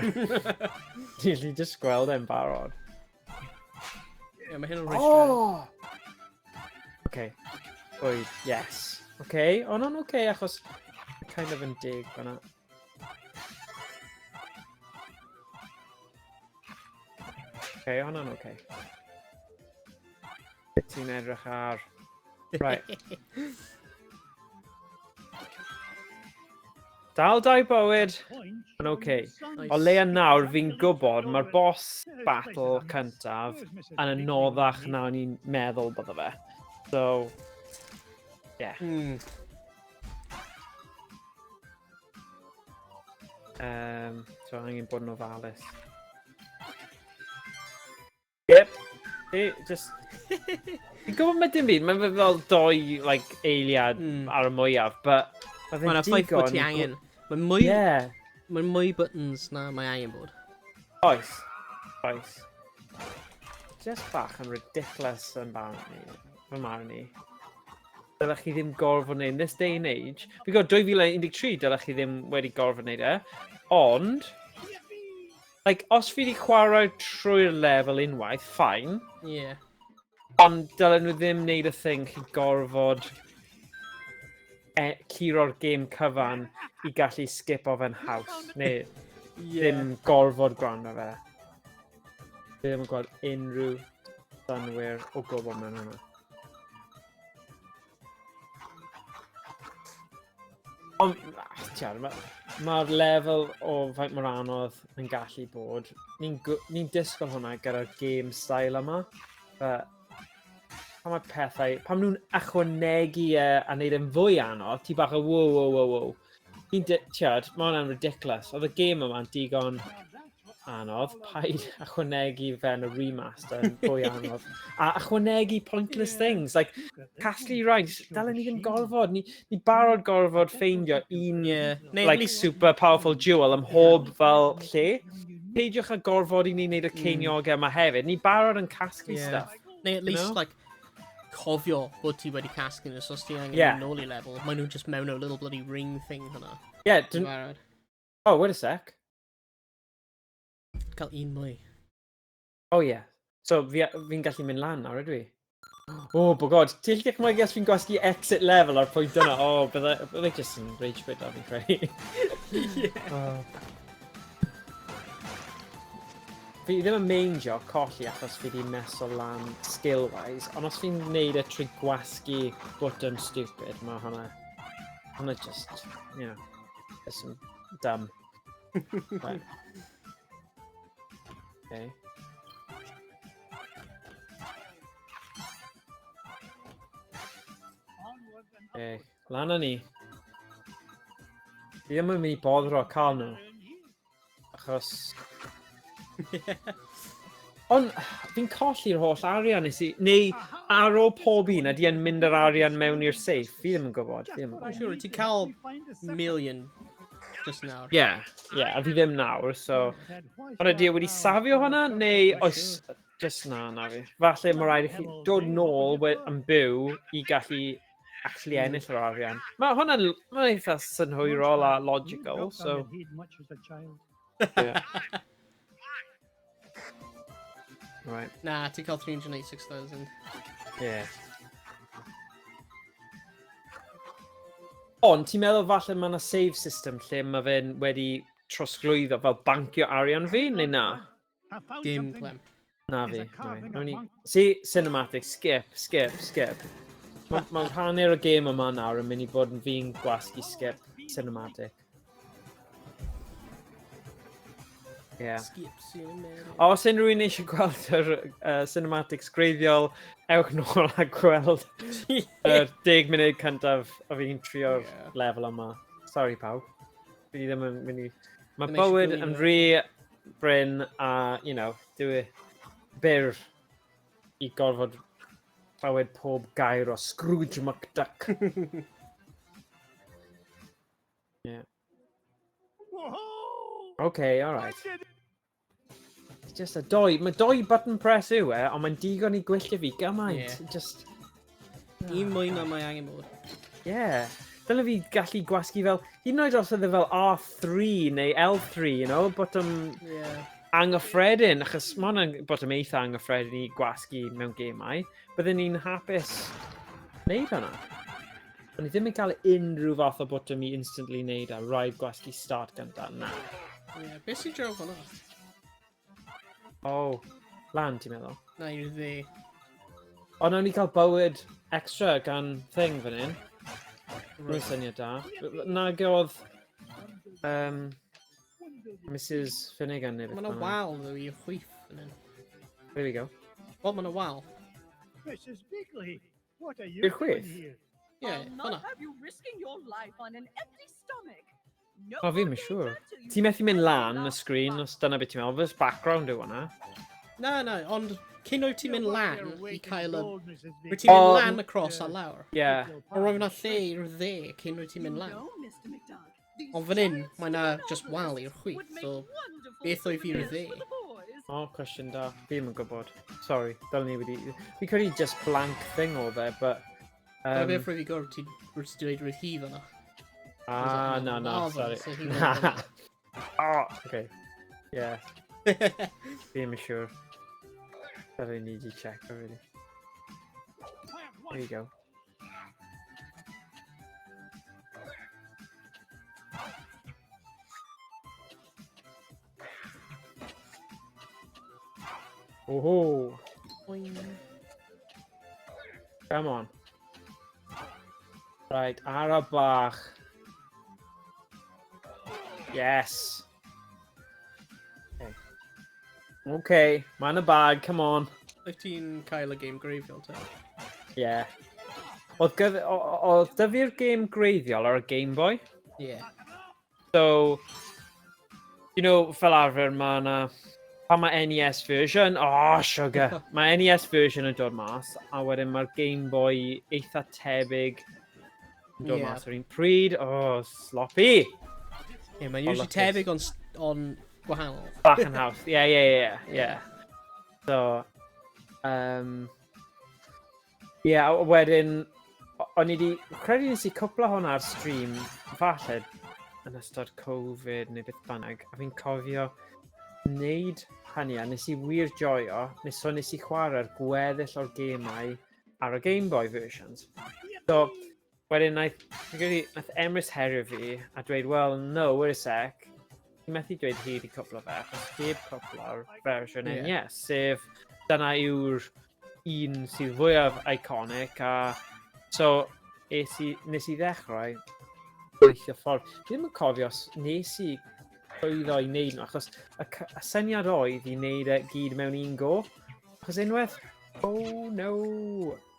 Ti'n gallu just gweld e'n barod. Ie, mae hyn yn rwystredig. Oh! Okay. Bwyd, yes. Okay, ond o'n okay achos kind of yn dig fyna. Okay, hwnna'n okay. Beth ti'n edrych ar? Right. Dal dau bywyd, Coin yn okay. Nice. O leia nawr fi'n gwybod mae'r boss battle cyntaf yn anoddach na o'n i'n meddwl bydde fe. So, yeah. So angen bod yn ofalus. Yep. Just... Fi'n gwybod mae dim byd, mae'n fel doi like, eiliad ar y mwyaf, but mae fe'n Mae'n ffaith bod digon ti angen. Mae'n mwy, mae'n mwy buttons na mae angen bod. Oes. Oes. Just bach yn ridiculous yn barn ni. Fy marn i. Dylech chi ddim gorfod wneud in this day and age. Fi'n gwybod 2013 dylech chi ddim wedi gorfod wneud e. Ond, like, os fi wedi chwarae trwy'r lefel unwaith, fine. Ond dylen nhw ddim wneud y thing chi gorfod curo'r gêm cyfan i gallu skipo fe'n haws. Neu ddim gorfod gwrando fe. Fi ddim yn gweld unrhyw synwyr o gwbl mewn hwnna. Ond, tiad, mae'r lefel o faint mor anodd yn gallu bod. Ni'n ni disgwyl hwnna gyda'r game style yma. But pan mae pethau, pan nhw'n ychwanegu e a wneud e'n fwy anodd, ti bach o wow, wow, wow, wow. Tiad, mae hwnna'n ridiculous. Oedd y game yma'n digon anodd, paid ychwanegu fe yn y remaster yn fwy anodd. A ychwanegu pointless things, like casglu rhaid, dylen ni ddim gorfod, ni barod gorfod ffeindio un Neu at like, least- super powerful jewel ym mhob fel lle. Peidiwch â gorfod i ni wneud y ceiniogau yma hefyd. Ni barod yn casglu stuff. Neu at You least, know? like, cofio bod ti wedi casglu nhw, so os ti angen mynd nôl i level, maen nhw just mewn o little bloody ring thing hwnna. Yeah, Yn barod. Oh, wait a sec. Cael un mwy. Oh yeah. So fi'n fi gallu mynd lan nawr, ydw i? Oh, bo god. Ti'n gallu dychmygu os fi'n gwasgu exit level ar pwynt yna? Oh, bydde, bydde just yn rage quit da fi'n credu. Yeah. Oh. Fi ddim yn meindio colli achos fi wedi meso lan skill-wise, ond os fi'n neud e trwy gwasgu button stupid, mae hwnna... Hwnna just, you know, just yn dumb. Right. Okay. Okay, lan â ni. Fi ddim yn mynd i boddro cael nhw. Achos... Ond fi'n colli'r holl arian nes i... Neu ar ôl pob un, ydy e'n mynd yr arian mewn i'r safe? Fi ddim yn gwybod. Fi ddim yn Dwi'n gwybod. siŵr, ti'n cael million just nawr. Ie, ie, a fi ddim nawr, so... Ond ydy e wedi safio hwnna, neu oes... Just na, na fi. Falle mae rhaid i chi dod nôl yn byw i gallu actually ennill yr arian. Mae hwnna'n ma eitha synhwyrol a logical, so... Yeah. Right, Na, ti'n cael 386,000. yeah. Ond ti'n meddwl falle mae yna save system lle mae fe'n wedi trosglwyddo fel bancio arian fi, neu na? Dim clem. Na fi. Na fi. Nawn ni... See, cinematic, skip, skip, skip. Mae ma rhannu'r y gêm yma nawr yn mynd i fod yn fi'n gwasgu skip cinematic. Yeah. Skip cinematic. A os unrhyw un eisiau gweld yr cinematics greiddiol, ewch nôl a gweld yr 10 munud cyntaf o fi'n trio'r Ie. lefel yma. Sorry pawb. Fi ddim yn mynd i... Mae Ddim eisiau bywyd gwylio. yn rhy brin a, you know, dyw e byr i gorfod clywed pob gair o Scrooge McDuck. Yeah. Okay, alright. It's just a doi. Mae doi button press yw e, ond mae'n digon i gwylltio fi gymaint. Ie. Just, Un mwy na mae angen bod. yeah. Dyle fi gallu gwasgu fel, hyd yn oed os oedd e fel R3 neu L3, you know, bottom Yeah. anghyffredin, achos mae hwnna'n bottom eitha anghyffredin i gwasgu mewn gemau. Bydden ni'n hapus wneud hwnna. Ond ni ddim yn cael unrhyw fath o bottom i instantly wneud a rhaid gwasgu start gynta, na. Yeah. Beth sy'n draw hwnna? Oh, lan ti'n meddwl? Na, i'r dde. Ond nawn ni cael bywyd extra gan thing fan hyn. Rwy'n syniad da. Nag oedd Mrs Finnegan neu beth Mae yna bynnag. wal ddo i'r chwith fan hyn. There we go. Wel, mae yna wal. Mrs. Bigley, what are you I'r doing chwith? here? Ie, I'll not fyna. have you risking your life on an empty stomach. No O, fi'm more yn siŵr. danger till you Ti'n methu mynd find the lan y last sgrin bite. os dyna beth ti'n meddwl. Fys background yw hwnna. Na, na, ond cyn oed ti'n mynd You're lan worth your i weight in cael y... gold, Mrs. Rwyt Bigley. ti'n mynd O, lan across a lawr. Yeah. Ond roedd yna lle i'r dde cyn oed ti'n You mynd lan. know, Mr. McDuck, these Ond fan hyn, giant mae 'na stone just wal i'r obelisks chwith, would make so wonderful beth oedd i'r souvenirs dde? for the boys. O, cwestiwn da. Fi ddim yn gwybod. Sorry, dylen ni wedi... Fi credu just blank thing oedd e, but... Dyna beth rwyf i gwrdd ti'n rwyt ti'n dweud roedd hi fyna. Ah, na, na, Marvin, sorry. so he Na. went Oh, okay. Yeah, fi ddim yn siŵr. Dylen ni wedi check, really. There you go. Oh, Boing. come on. Right, ara bach. Yes. Okay, okay man a bag, come on. Wyt ti'n cael y game greiddiol te? Yeah. Oedd oedd 'da fi'r game greiddiol ar y Game Boy. Yeah. So, you know, fel arfer mae yna... Pan mae NES version, oh sugar, mae NES version yn dod mas, a wedyn mae'r Game Boy eitha tebyg yn dod Ie. mas ar un pryd. Oh, sloppy! Yeah, mae'n O, usually lwcus. tebyg ond ond gwahanol. Bach yn haws. Yeah. So, yeah, a wedyn, o'n i di, credu nes i cwpla hwnna ar stream, falle yn ystod Covid neu beth bynnag, a fi'n cofio wneud hynny, a nes i wir joio, nes, so nes i chwarae'r gweddill o'r gemau ar y Game Boy versions. So, wedyn naeth, fi'n credu, naeth Emrys herio fi a dweud, well, no, wait a sec, ti methu dweud hi wedi cwplo fe, achos heb cwplo'r fersiwn yeah. NES, sef dyna yw'r un sydd fwyaf iconic, a so es i, nes i ddechrau gweithio ffordd. Fi ddim yn cofio os nes i llwyddo i wneud nhw, achos y, y syniad oedd i wneud e gyd mewn un go. Achos unwaith, oh no,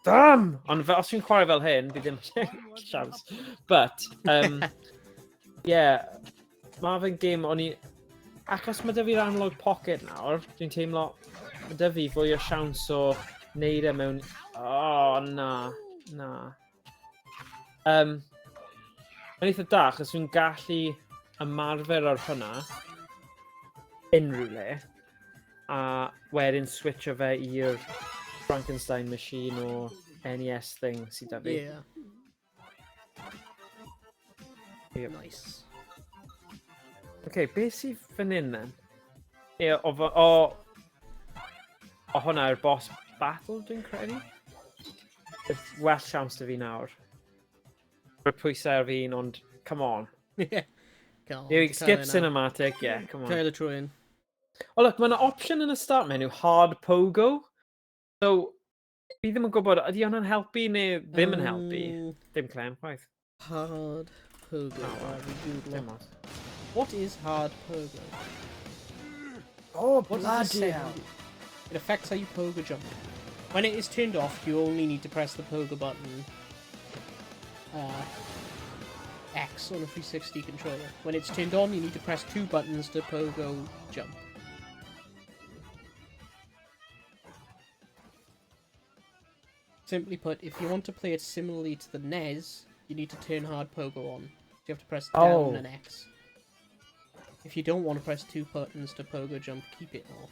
damn! Ond fe, os fi'n chwarae fel hyn, fi ddim siawns. But, yeah, mae fe'n gêm, o'n i... Achos mae dy fi'r analog pocket nawr, dwi'n teimlo, mae dy fi fwy o siawns o wneud e mewn... Oh, na, na. Mae'n eitha da, achos fi'n gallu ymarfer ar hwnna unrhyw le, a wedyn switcho fe i'r Frankenstein machine o NES thing sydd da fi. Yeah. Yep. Nice. OK, beth sydd fan hyn then? Ie, o, o, o hwnna yw'r boss battle, dwi'n credu? Well siawns da fi nawr. Rwy'r pwysau ar fi un, ond come on. Yeah. Come on, Here, cael skip e nawr. cinematic, yeah, come on. Cael y trwy'n. Oh, look, mae yna option yn y start menu, hard pogo. So, fi ddim yn gwybod, ydy hwnna'n helpu neu ddim yn helpu? Dim clem, chwaith. Hard pogo. Oh, Oh, fi Googlo. Dim ots. What is hard pogo? Oh, What does this setting do? It affects how you pogo jump. When it is turned off, you only need to press the pogo button. X on a 360 controller. When it's turned on, you need to press two buttons to pogo jump. Simply put, if you want to play it similarly to the NES, you need to turn hard pogo on. So you have to press down Oh. and X. If you don't want to press two buttons to pogo jump, keep it off.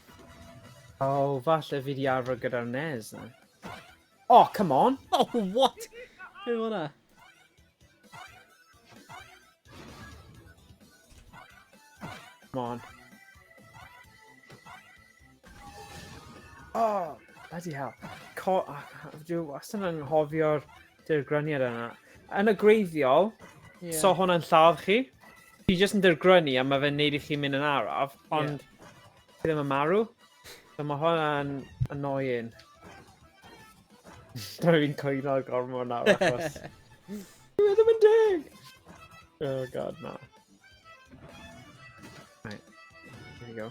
Oh, falle fi di arfer gyda'r NES na. Oh, come on! Oh, what? Be hwnna? Come on. Oh, bloody hell. Co oh, dwi wastad yn anghofio'r dirgryniad yna. Yn y greiddiol, Yeah. so hwnna'n lladd chi. Chi jyst yn dirgrynu a mae fe'n neud i chi mynd yn araf, ond chi ddim yn marw. So mae hwnna'n annoying. Dyna fi'n cwyno gormod nawr achos... Dwi ddim yn deg! Oh god, na. Right. Here we go.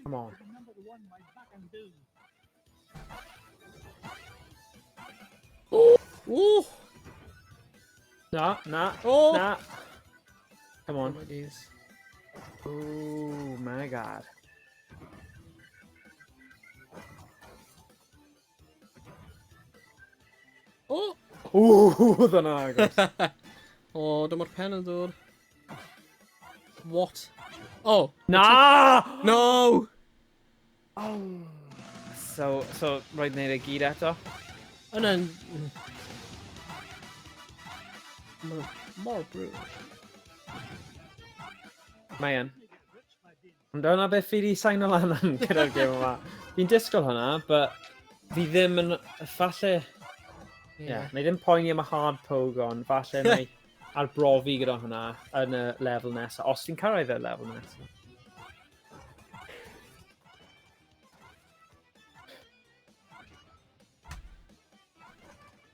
Come on. Number one, my back and do. Ooh! Na, na, Oh! na. Come Oh on. my days. Oh my god. Oh! Ooh, dyna agos. Oh, dyma'r pen yn dod. What? Oh! Na! No! Oh. So, rhaid wneud e gyd eto? Yna'n... Mor brutal. Mae yn. Ond dyna beth fi di sign lan am gyda'r gêm yma. Fi'n disgwyl hwnna, but fi ddim yn... Falle... Yeah. Yeah. Mae ddim poeni am y hard pogon. Falle mae arbrofi gyda hwnna yn y lefel nesaf. Os fi'n cyrraedd y lefel nesaf.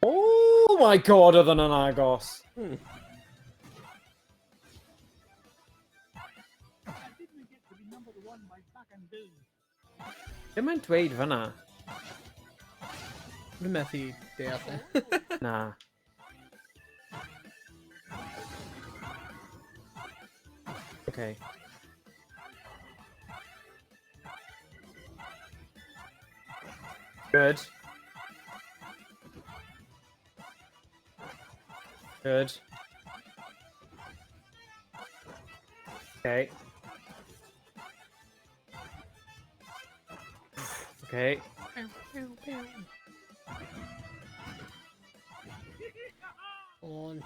Oh my god, oedd hwnna'n agos. I didn't get to be number one by back and do. Dim yn dweud fyna. Dwi'n methu deall e. Na. Okay. Good. Good. Okay. Okay. On.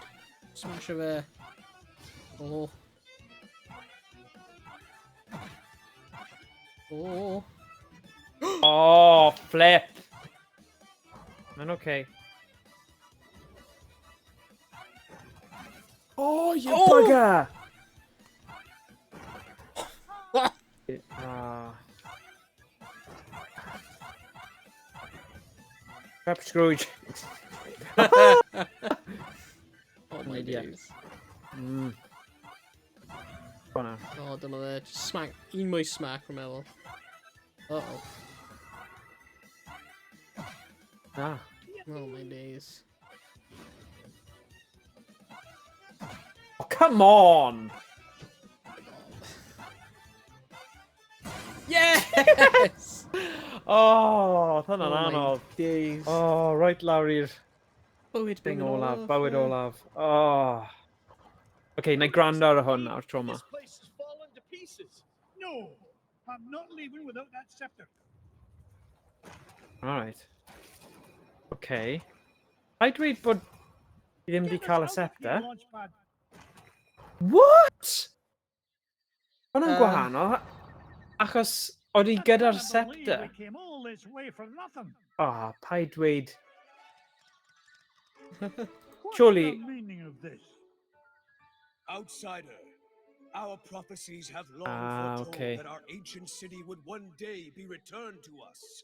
Smash o fe. Oh. Oh. Oh, flip! Mae'n okay. Oh, you bugger! Ah. Crap Scrooge. Oh my Idiot. days. Go on now. Oh, dyma fe. Just smack. Un mwy smack, rwy'n meddwl. Uh-oh. Ah. Oh my days. Oh, come on! Yes! Oh, oedd hwnna'n Oh my anodd. days. Oh, right lawr i'r Bywyd thing blwyddyn olaf, bywyd ie. olaf. Oh. Okay, na i gwrando ar hwn nawr tro yma. This place has fallen to pieces. No, I'm not leaving without that scepter. Alright. Okay. I dweud bod fi ddim wedi Get us cael y out of here, scepter. Launchpad. What? Hwnna'n gwahanol. Achos o'n i I gyda'r can't believe scepter. We came all this way for nothing. Ah, oh, paid dweud. What's Surely- the meaning of this? Outsider, our prophecies have long foretold okay. that our ancient city would one day be returned to us.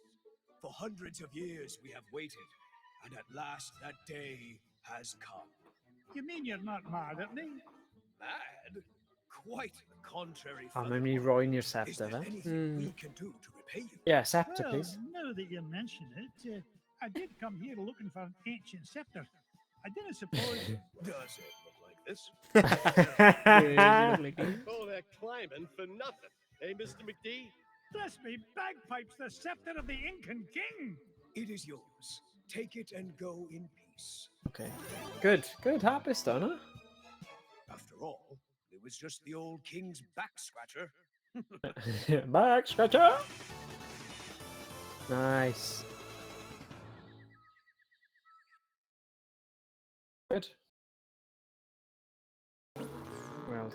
For hundreds of years we have waited, and at last that day has come. You mean you're not mad at me? Mad? Quite the contrary. Ah, mae'n mynd i roi ni'r Is scepter there fe. anything we can do to repay you? Yeah, scepter, Well, please. now that you mention it, I did come here looking for an ancient scepter. I didn't suppose. Does it look like this? Yeah, you look like you. All that climbing for nothing. Hey, Mr. McD? Bless me, bagpipes, the scepter of the Incan king. It is yours. Take it and go in peace. Okay. Good, good. Hapus da, hwnna. After all, it was just the old king's back scratcher. Back scratcher! Nice. Good. Wel,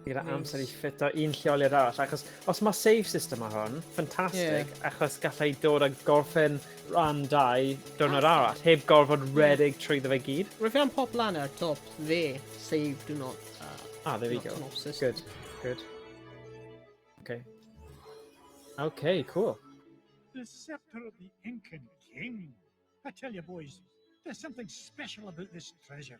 gyda amser i Nice. ffito un lleoliad arall, achos os mae save system ar hwn, ffantastig, achos gallai dod a gorffen rhan 2 diwrnod arall, heb gorfod redeg trwyddo fe gyd. Rwy'n fi am pop lan ar top dde, save do not, Ah, there we not go. turn off system. Good, good. Okay. Okay, cool. The scepter of the Incan king. I tell you, boys, there's something special about this treasure.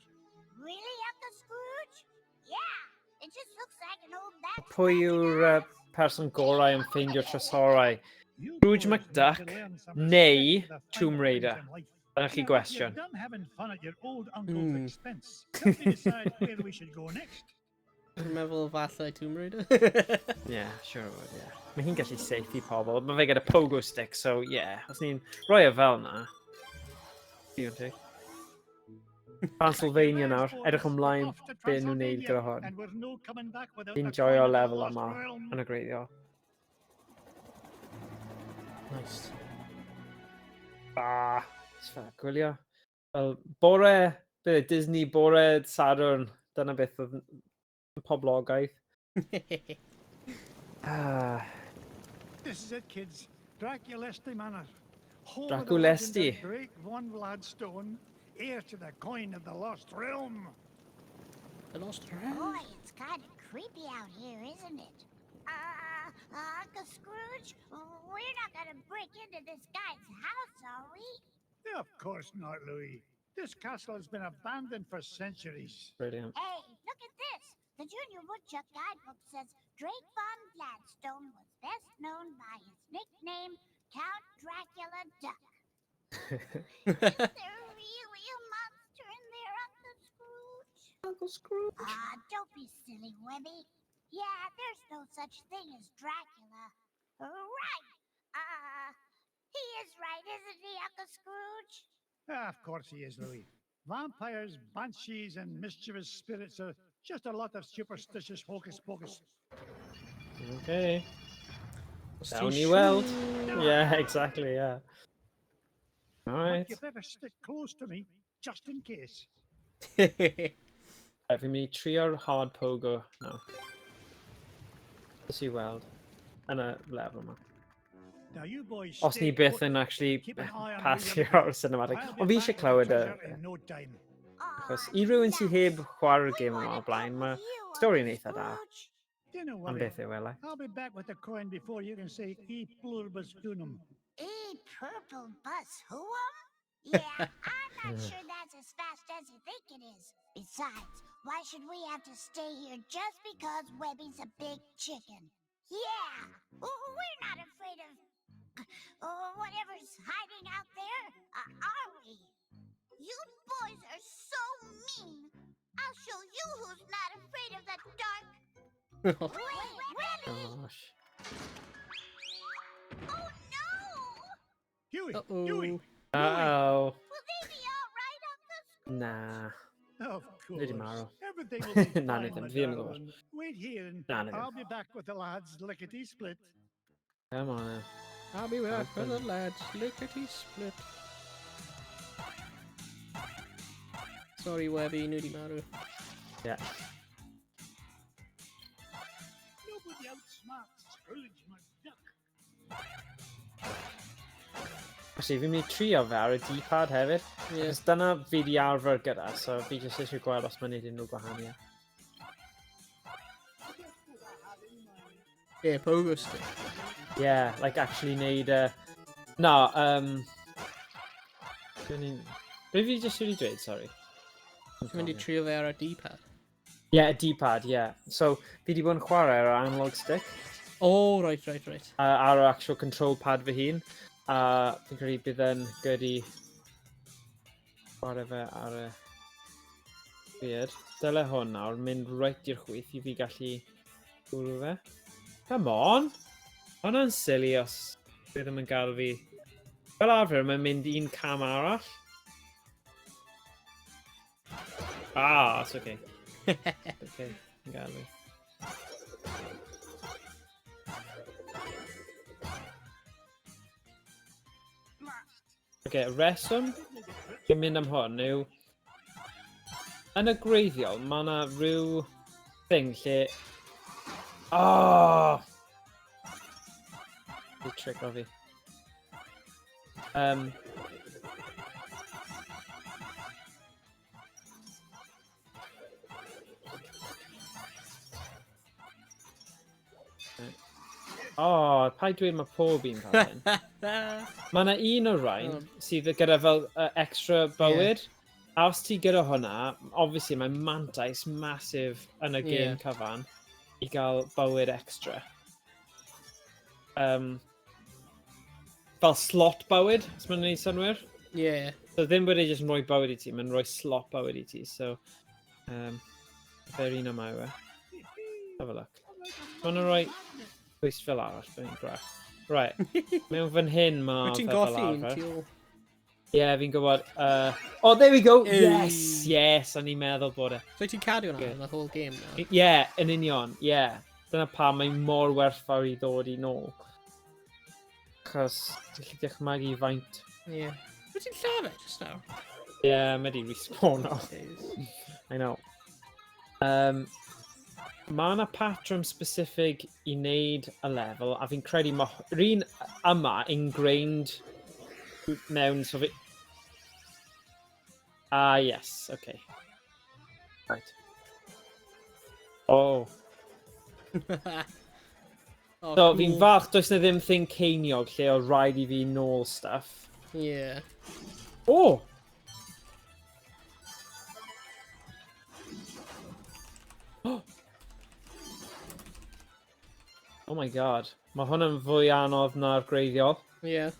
Really, Uncle Scrooge? Yeah, it just looks like an old back. Pwy yw'r person gorau yn ffeindio tresorau? You Scrooge boys need to McDuck learn some neu respect for the Tomb finer Raider? things in life. Dyna chi Now, if gwestiwn. you're done having fun at your old uncle's expense, help me decide where we should go next. Dwi'n meddwl falle Tomb Raider. Yeah, sure would, yeah. Mae hi'n gallu saethu pobl. Mae fe gyda pogo stick, so yeah. Os ni'n rhoi e fel na. Digon teg. Transylvania nawr. Edrych ymlaen Off to be nhw'n neud gyda hwn. And we're no coming back without Fi'n the joio coin of the lefel lost yma realm. yn y greiddiol. Nice. Ah, it's fair, gwylio. Fel bore, be, Disney bore Sadwrn. Dyna beth oedd yn poblogaidd. Ah, This is it, kids. Draculesti Manor. Home of the Draculesti. legend of Drake von Vladstone, heir to the coin of the lost realm. The Lost Realm. Boy, it's kind of creepy out here, isn't it? Uncle Scrooge, we're not gonna break into this guy's house, are we? Yeah, of course not, Louis. This castle has been abandoned for centuries. Brilliant. Hey, look at this. The Junior Woodchuck Guidebook says Drake von Gladstone was best known by his nickname, Count Dracula Duck. Is there really a monster in there, Uncle Scrooge? Uncle Scrooge. Ah, don't be silly, Webby. Yeah, there's no such thing as Dracula. Right. He is right, isn't he, Uncle Scrooge? Ah, of course he is, Louis. Vampires, banshees, and mischievous spirits are just a lot of superstitious hocus pocus. Okay. Os Down ti'n i weld. siŵr. Yeah, exactly, yeah. Alright. But you better stick close to me, just in case. Right, fi'n mynd i trio'r hard pogo nawr. Os i weld. Yn y lefel yma. Now you boys Os ni stay byth put. yn actually Keep an eye on pasio William. o'r cinematic. I'll be Ond fi eisiau back with the clywed y... treasure in no time. Achos i rywun sydd heb chwarae'r gêm yma o'r blaen, mae stori'n eitha da. Don't Am worry. beth yw e, like. I'll be back with the coin before you can say e pluribus unum. E purple bus who'em? Yeah, I'm not sure that's as fast as you think it is. Besides, why should we have to stay here just because Webby's a big chicken? Yeah, we're not afraid of whatever's hiding out there, are we? You boys are so mean. I'll show you who's not afraid of the dark. Wait, Webby! Gosh. Oh no! Huey, Uh-oh. Huey. Uh-oh. Will they be all right, Uncle Scrooge? Na. Of course. Nid i marw. Everything will be Na, fine, nid my ddim. Fi ddim yn gwybod. darling. Wait here and Na, nid I'll ddim. be back with the lads lickety split. Come on. then. I'll be back with the Open. lads, lickety split. Sorry, Webby, nhw di marw. Yeah. Nobody outsmarts Scrooge McDuck. Actually, fi'n mynd i trio fe ar y D-pad hefyd. Yeah. Achos dyna fi di arfer gyda, so fi jyst eisiau gweld os mae'n neud unrhyw gwahaniaeth. Yeah, pogo stick. Yeah, like actually neud y... Na, Be fi jyst wedi dweud, sorry? Ti'n mynd i trio fe ar y D-pad. Yeah, y D-pad, yeah. So, fi di bod yn chwarae ar yr analog stick, Oh, right. ar yr actual control pad fy hun. A fi'n credu bydd yn good i chwarae fe ar y... Weird. Dyle hwn nawr mynd right i'r chwith i fi gallu bwrw fe. Come on! Hwnna'n silly os bydd ddim yn gael fi... Fel arfer, mae'n mynd un cam arall. Ah, it's okay. Okay, yn gael fi. Okay, reswm dwi'n mynd am hwn yw... Yn y gwreiddiol, mae yna rhyw thing lle... Oh! Di trick o fi. Oh, paid dweud mae pob un fel hyn. Mae yna un o'r rhain sydd gyda fel extra bywyd. A os ti gyda hwnna, obviously mae mantais massive yn y gêm cyfan i gael bywyd extra. Fel slot bywyd, os mae'n gwneud synnwyr. Yeah. So ddim bod e jyst yn rhoi bywyd i ti, mae'n rhoi slot bywyd i ti. So, fe'r un yma yw e. Have a look. Mae'n rhoi pwys fel arall, fe'n graff. Right, mewn fan hyn ma' Wyt ti'n fe fel golli un arfer. tu ôl? Ie, yeah, fi'n gwybod. Oh, there we go! Hey. Yes! Yes, o'n i'n meddwl bod e. So ti'n cadw hwnna Good. the whole game now? Ie, yeah, yn union, ie. Yeah. Dyna pam mae mor werthfawr i ddod i nôl. Achos, ti'n gallu dychmygu faint. Yeah. Wyt ti'n lladd e just now? Ie, yeah, mae di respawn o. Days. I know. Mae yna patrwm specific i wneud y lefel, a fi'n credu mae yr un yma ingrained mewn, so fi... Ah, yes, okay. Right. Oh. Oh, So, fi'n cool. falch does na ddim thing ceiniog lle o rhaid i fi nôl stuff. Yeah. Oh! Oh my god. Mae hwn yn fwy anodd na'r gwreiddiol. Yeah.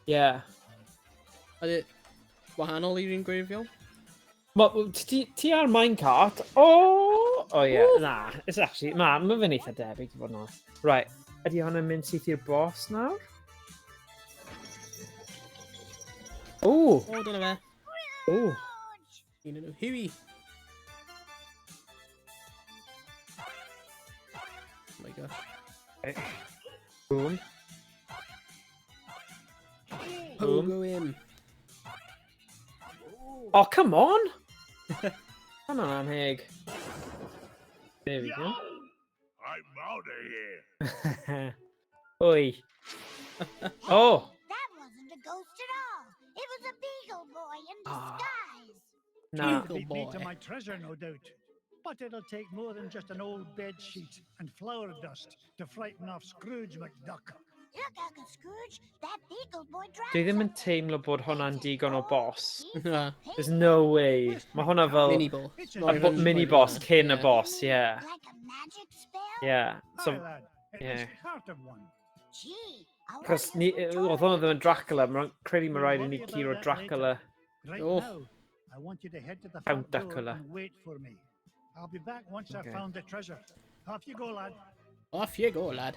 Yeah. Ydy wahanol i'r un gwreiddiol? Ma, ti ar minecart? Oh! Oh yeah, na. It's actually, na, mae fe'n eitha debyg i fod yn onest. Right, ydy hwn yn mynd syth i'r boss nawr? Ooh! O, dyna fe. Ooh. Un yn nhw. Huey! Oh my gosh. Boom. Boom. Pogo him. Oh, come on! Hwnna'n anheg. There we go. I'm out of here. Oi. Oh! That wasn't a ghost at all. It was a beagle boy in Ah. disguise. Na. Beagle Beat me to boy. my treasure, no doubt. But it'll take more than just an old bed sheet and flour dust to frighten off Scrooge McDuck. Look, Uncle Scrooge, that beagle boy dropped Dwi ddim yn something. teimlo bod hwnna'n digon o boss. Na. There's no way. Mae hwnna fel Mini boss. It's a Not a even mini quite boss that. cyn y Yeah. boss, yeah. Like a magic spell? Yeah. So, Aye, lad, at yeah. least part of one. Gee, I Cos wonder ni, who oedd taught hwnna him. ddim yn Dracula, mae'n credu mae We'll rhaid i ni worry about curo that Dracula. later. Right Oh. now, I want you to head to the Count front door Dracula. and wait for me. I'll be back once I've Okay. found the treasure. Off you go, lad. Off you go, lad.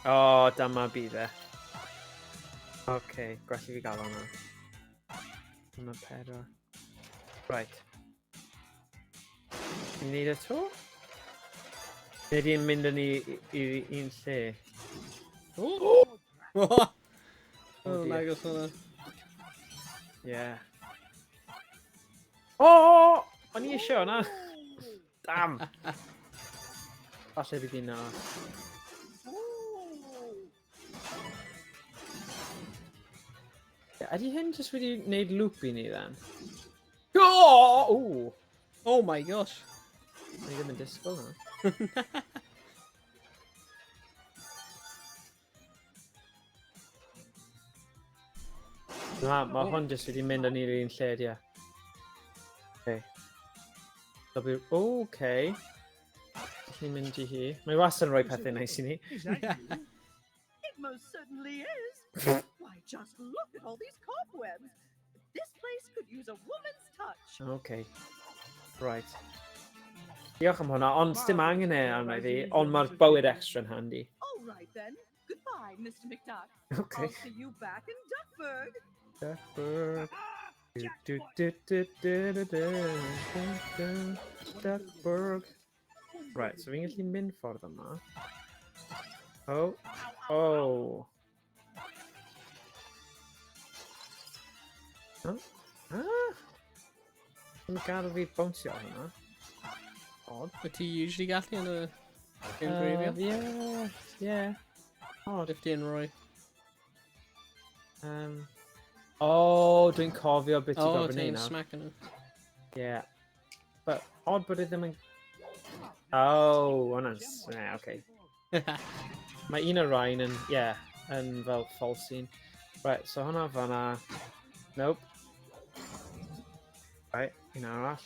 O, oh, dyma bydd e. Oce, gwell i fi gael hwnna. Hwnna pedwar. Right. Ni'n neud e to? Neu di'n mynd yn i, i, i un lle? Oh! Oh, Oh, dear. nagos hwnna. Yeah. O! Oh, o'n i eisiau hwnna. Damn! Falle bydd hi'n na. Ydy hyn jyst wedi gwneud loop i ni then? Oh! Ooh! Oh my gosh. O'n i ddim yn disgwyl hwnna. Na, mae hwn jyst wedi mynd yn i'r un lle, ie. Okay. Okay. Allwn ni mynd i hi. Mae wastad yn rhoi pethau neis i ni. Is that you? It most certainly is. Why, just look at all these cobwebs. This place could use a woman's touch. Okay. Right. Diolch am hwnna, ond sdim angen e arna i fi, ond mae'r bywyd extra yn handi. All right then. Goodbye, Mr. McDuck. Okay. I'll see you back in Duckburg. Duckburg. Du, du, du, du, du, du, du, du, du, Duckburg. Right, so fi'n gallu mynd ffordd yma. Oh. Oh. Huh? Ah! Yn gadw fi bownsio ar hwnna. Odd. Wyt ti usually gallu yn y game graveyard? Yeah, yeah. Odd. If ti'n rhoi. Oh, dwi'n cofio beth ti'n Oh, gorfod ti'n neud nawr. smacking nhw. Yeah. But odd bod e ddim yn... Oh, hwnna'n... Yeah, okay. Mae un o'r rhain yn, yeah, yn fel false scene. Right, so hwnna fan'na. Nope. Right, un arall.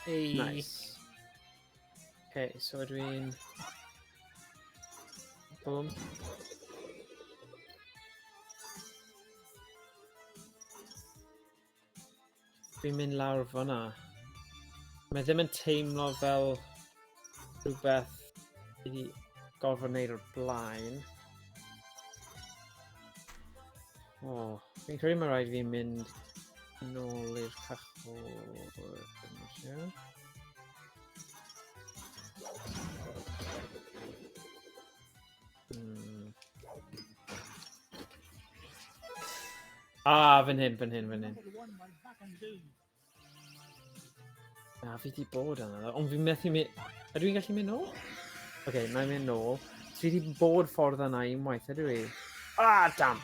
Hey. Nice. Okay, so ydw i'n... Boom. Dwi'n mynd lawr fyna. Mae ddim yn teimlo fel rhywbeth i gorfod wneud o'r blaen. O, oh, fi'n credu mae rhaid fi mynd nôl i'r cychwyn. Ie. Ah, fan hyn, fan hyn, fan hyn. Another one my back and doom. Na, fi di bod yna, ond fi'n methu mynd... Ydw i'n gallu mynd nôl? Oce, okay, na i mynd nôl. So fi di bod ffordd yna unwaith, ydw i? Ah, damn!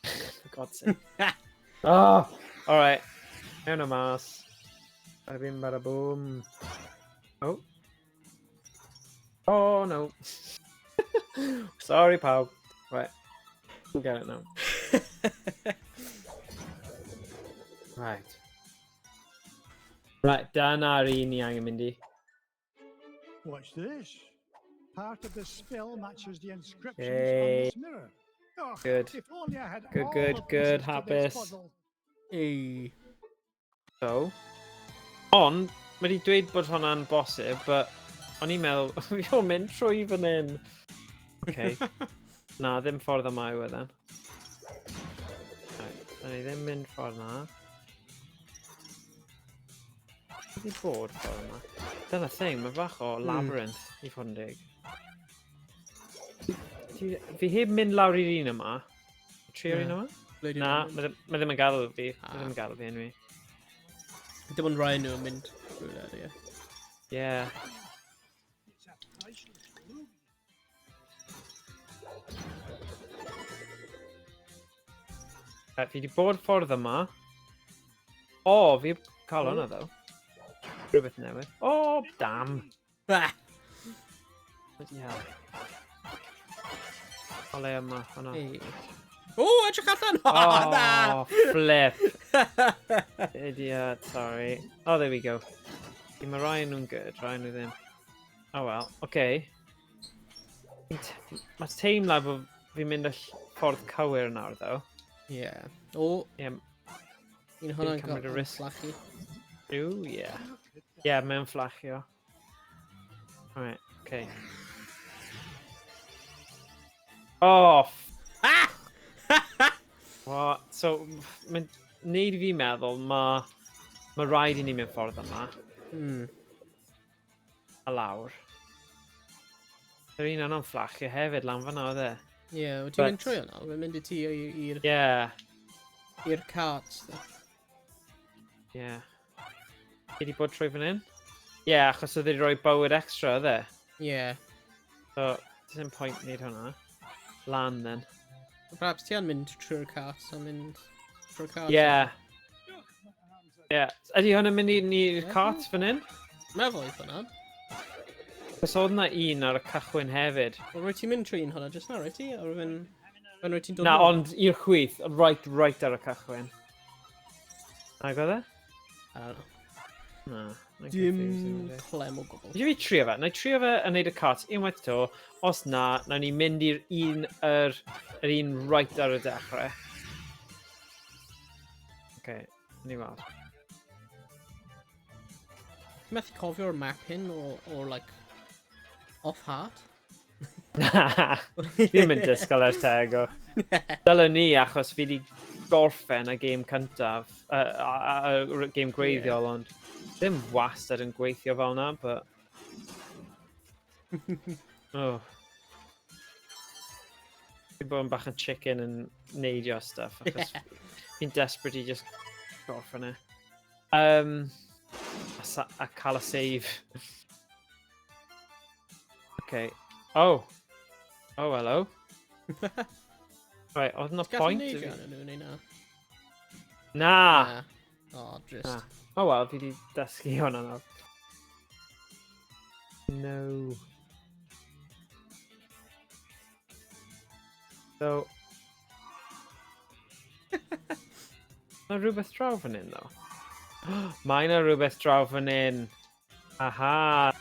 For God's sake. Oh, alright. Mewn o mas. Bada bim, bada boom. Oh. Oh, no. Sorry, pawb. Right. We'll get it now. Right. Right, dyna'r un ni angen mynd i. Watch this. Part of the spell matches the inscriptions Hey. on this mirror. Oh, Good. If only I had Good, all good, the good, pieces to this hapus. puzzle. Hey. So. Ond, mae wedi dweud bod hwnna'n bosib, but o'n i'n meddwl, fi o'n mynd trwy fan hyn. Okay. Na, ddim ffordd yma yw e then. Right, da ni ddim mynd ffordd na. Wedi bod ffordd yma. Dyna thing, mae bach o labyrinth i fod yn deg. Fi heb mynd lawr i'r un yma. Trio'r un yma? Na, mae ddim yn gadael fi. Mae ddim yn gadael fi, anyway. Dim ond rai nhw yn mynd rhywle, ie. Ie. Fi wedi bod ffordd yma. O, fi heb cael hwnna, ddo. Rhywbeth newydd. O, damn. Bah! Bloody hell. O le yma, hwnna. Hey. O, edrych allan! O, na! Oh, flip. Idiot, sorry. Oh, there we go. Mae rai nhw'n good, rai nhw ddim. Oh well, okay. Mae teimlad bod fi'n mynd y ffordd cywir nawr, though. Ie. O, Ie. Un hwnna'n cymryd y gael risg. flachu. Ooh, yeah. Yeah, mae'n fflachio. Alright, okay. Oh, Ah! What? So, mae'n neud i fi meddwl, mae rhaid i ni mynd ffordd yma. A lawr. Yr un yna'n fflachio hefyd lan fan'na, oedd e? Ie, yeah, wyt ti'n mynd trwy hwnna? Mae'n mynd i ti i'r i'r carts. Ie. Yeah. Ti wedi bod trwy fan hyn? Ie, yeah, achos oedd wedi rhoi bywyd extra, oedd e? Ie. Yeah. So, doesn't point wneud hwnna. Lan, then. Perhaps ti yn mynd trwy'r carts a mynd trwy'r carts. Ie. Yeah. Ie. Yeah. Ydy hwn yn mynd i'r carts fan hyn? Meddwl i hwnna. Cos oedd yna un ar y cychwyn hefyd. Wel, rwyt ti'n mynd trwy un hwnna jyst nawr, rwyt ti? Or fe'n rwyt ti'n dod Na, nôl? ond i'r chwith, right ar y cychwyn. Nag oedd e? I don't know. Na. mae'n Dim confusing, yndi? clem o gwbl. Fi trio fe. Na i trio fe yn neud y carts unwaith to. Os na, na ni mynd i'r un, yr un right ar y dechrau. Oce, ni weld. Ti'n methu cofio'r map hyn o like, off heart? Na, fi ddim yn disgwyl ers tego. Dylwn ni, achos fi wedi gorffen y gêm cyntaf, y gêm gwreiddiol, ond ddim wastad yn gweithio fel na, but... Oh. Fi'n bod yn bach yn chicken yn neidio stuff, achos fi'n desperate i just gorffen e. A cael y save. Okay. Oh. Oh, hello. Right, oedd na Ti'n gallu point? neidio arnyn nhw neu na? Na! Na. Oh, drist. Na. Oh well, fi di dysgu hwnna nawr. No. So... Mae rhywbeth draw fan hyn, ddo. Mae yna rhywbeth draw fan hyn. Aha!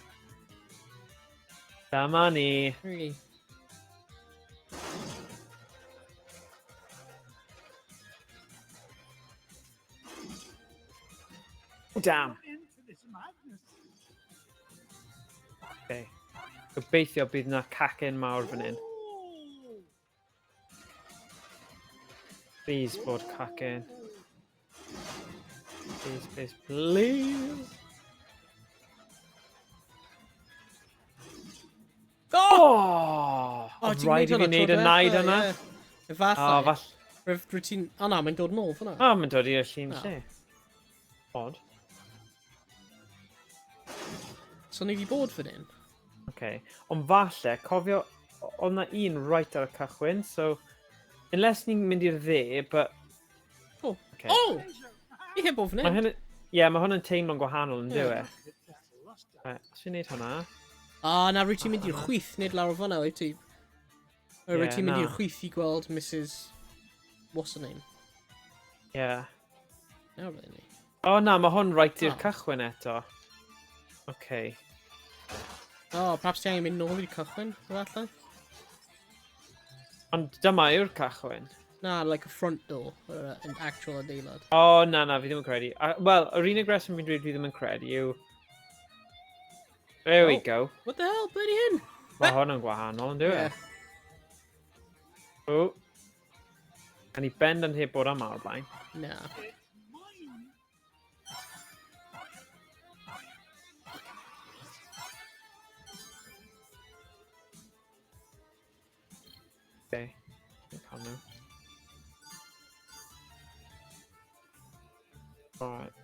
Dyma ni. Really? Damn. Into this madness. Okay. Gobeithio bydd na cacen mawr fan hyn. Please bod cacen. Please, please, please. Oh! Oh, Oedd ti'n rhaid i fi gwneud wneud y hwnna tro naid diwetha, yna. ie. Efallai. O, fall... Rwyt ti'n... O na, mae'n dod nôl fyna. O, mae'n dod i'r llun O. lle. Odd. So ni wedi bod fan hyn. Okay. Ond falle, cofio, oedd na un right ar y cychwyn, so... Unless ni'n mynd i'r dde, but... Oh. Okay. Oh! Ni heb bod fan Mae hyn. hyn... Ie, mae hwn yn teimlo'n gwahanol yn Ie. dyw e. Right, os fi'n neud hwnna... A na, rwyt ti'n mynd i'r chwith, nid lawr o fan'na, wyt ti? O, rwyt Ie, ti'n mynd na. i'r chwith i gweld Mrs... What's her name? Ie. Nawr ble ni. O na, mae hwn right i'r O. cychwyn eto. Okay. O, perhaps ti angen mynd nôl i'r cychwyn, efallai? Ond dyma yw'r cychwyn. Na, like a front door, or an actual adeilad. O, na, na, fi ddim yn credu. Wel, yr unig reswm fi'n dweud fi ddim yn credu yw... There we Oh. go. What the hell, ble di hyn? Mae hwn yn gwahanol, yn dyw e? Ie. O. A ni bendant heb bod yma o'r blaen. Na. Okay. Fi'n cael nhw. Alright.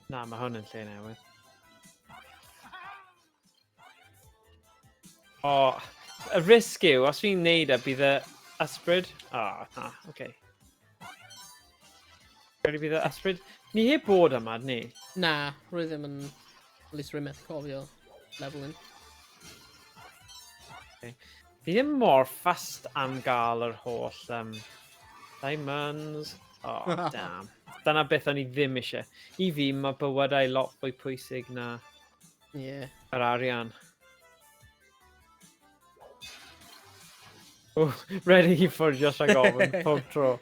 Na, mae hwn yn lle newydd. O, y risg yw, os fi'n neud e, bydd y ysbryd... O, oh, na, oce. Okay. Credu bydd y ysbryd... Ni heb bod yma, ni? Na, rwy ddim yn... At least rwy'n methu cofio level un. Okay. Fi ddim mor fast am gael yr holl diamonds. Oh, damn. Dyna beth o'n i ddim eisiau. I fi, mae bywydau lot fwy pwysig na yr arian. Oh, ready i ffwrdd just rhag ofn, pob tro.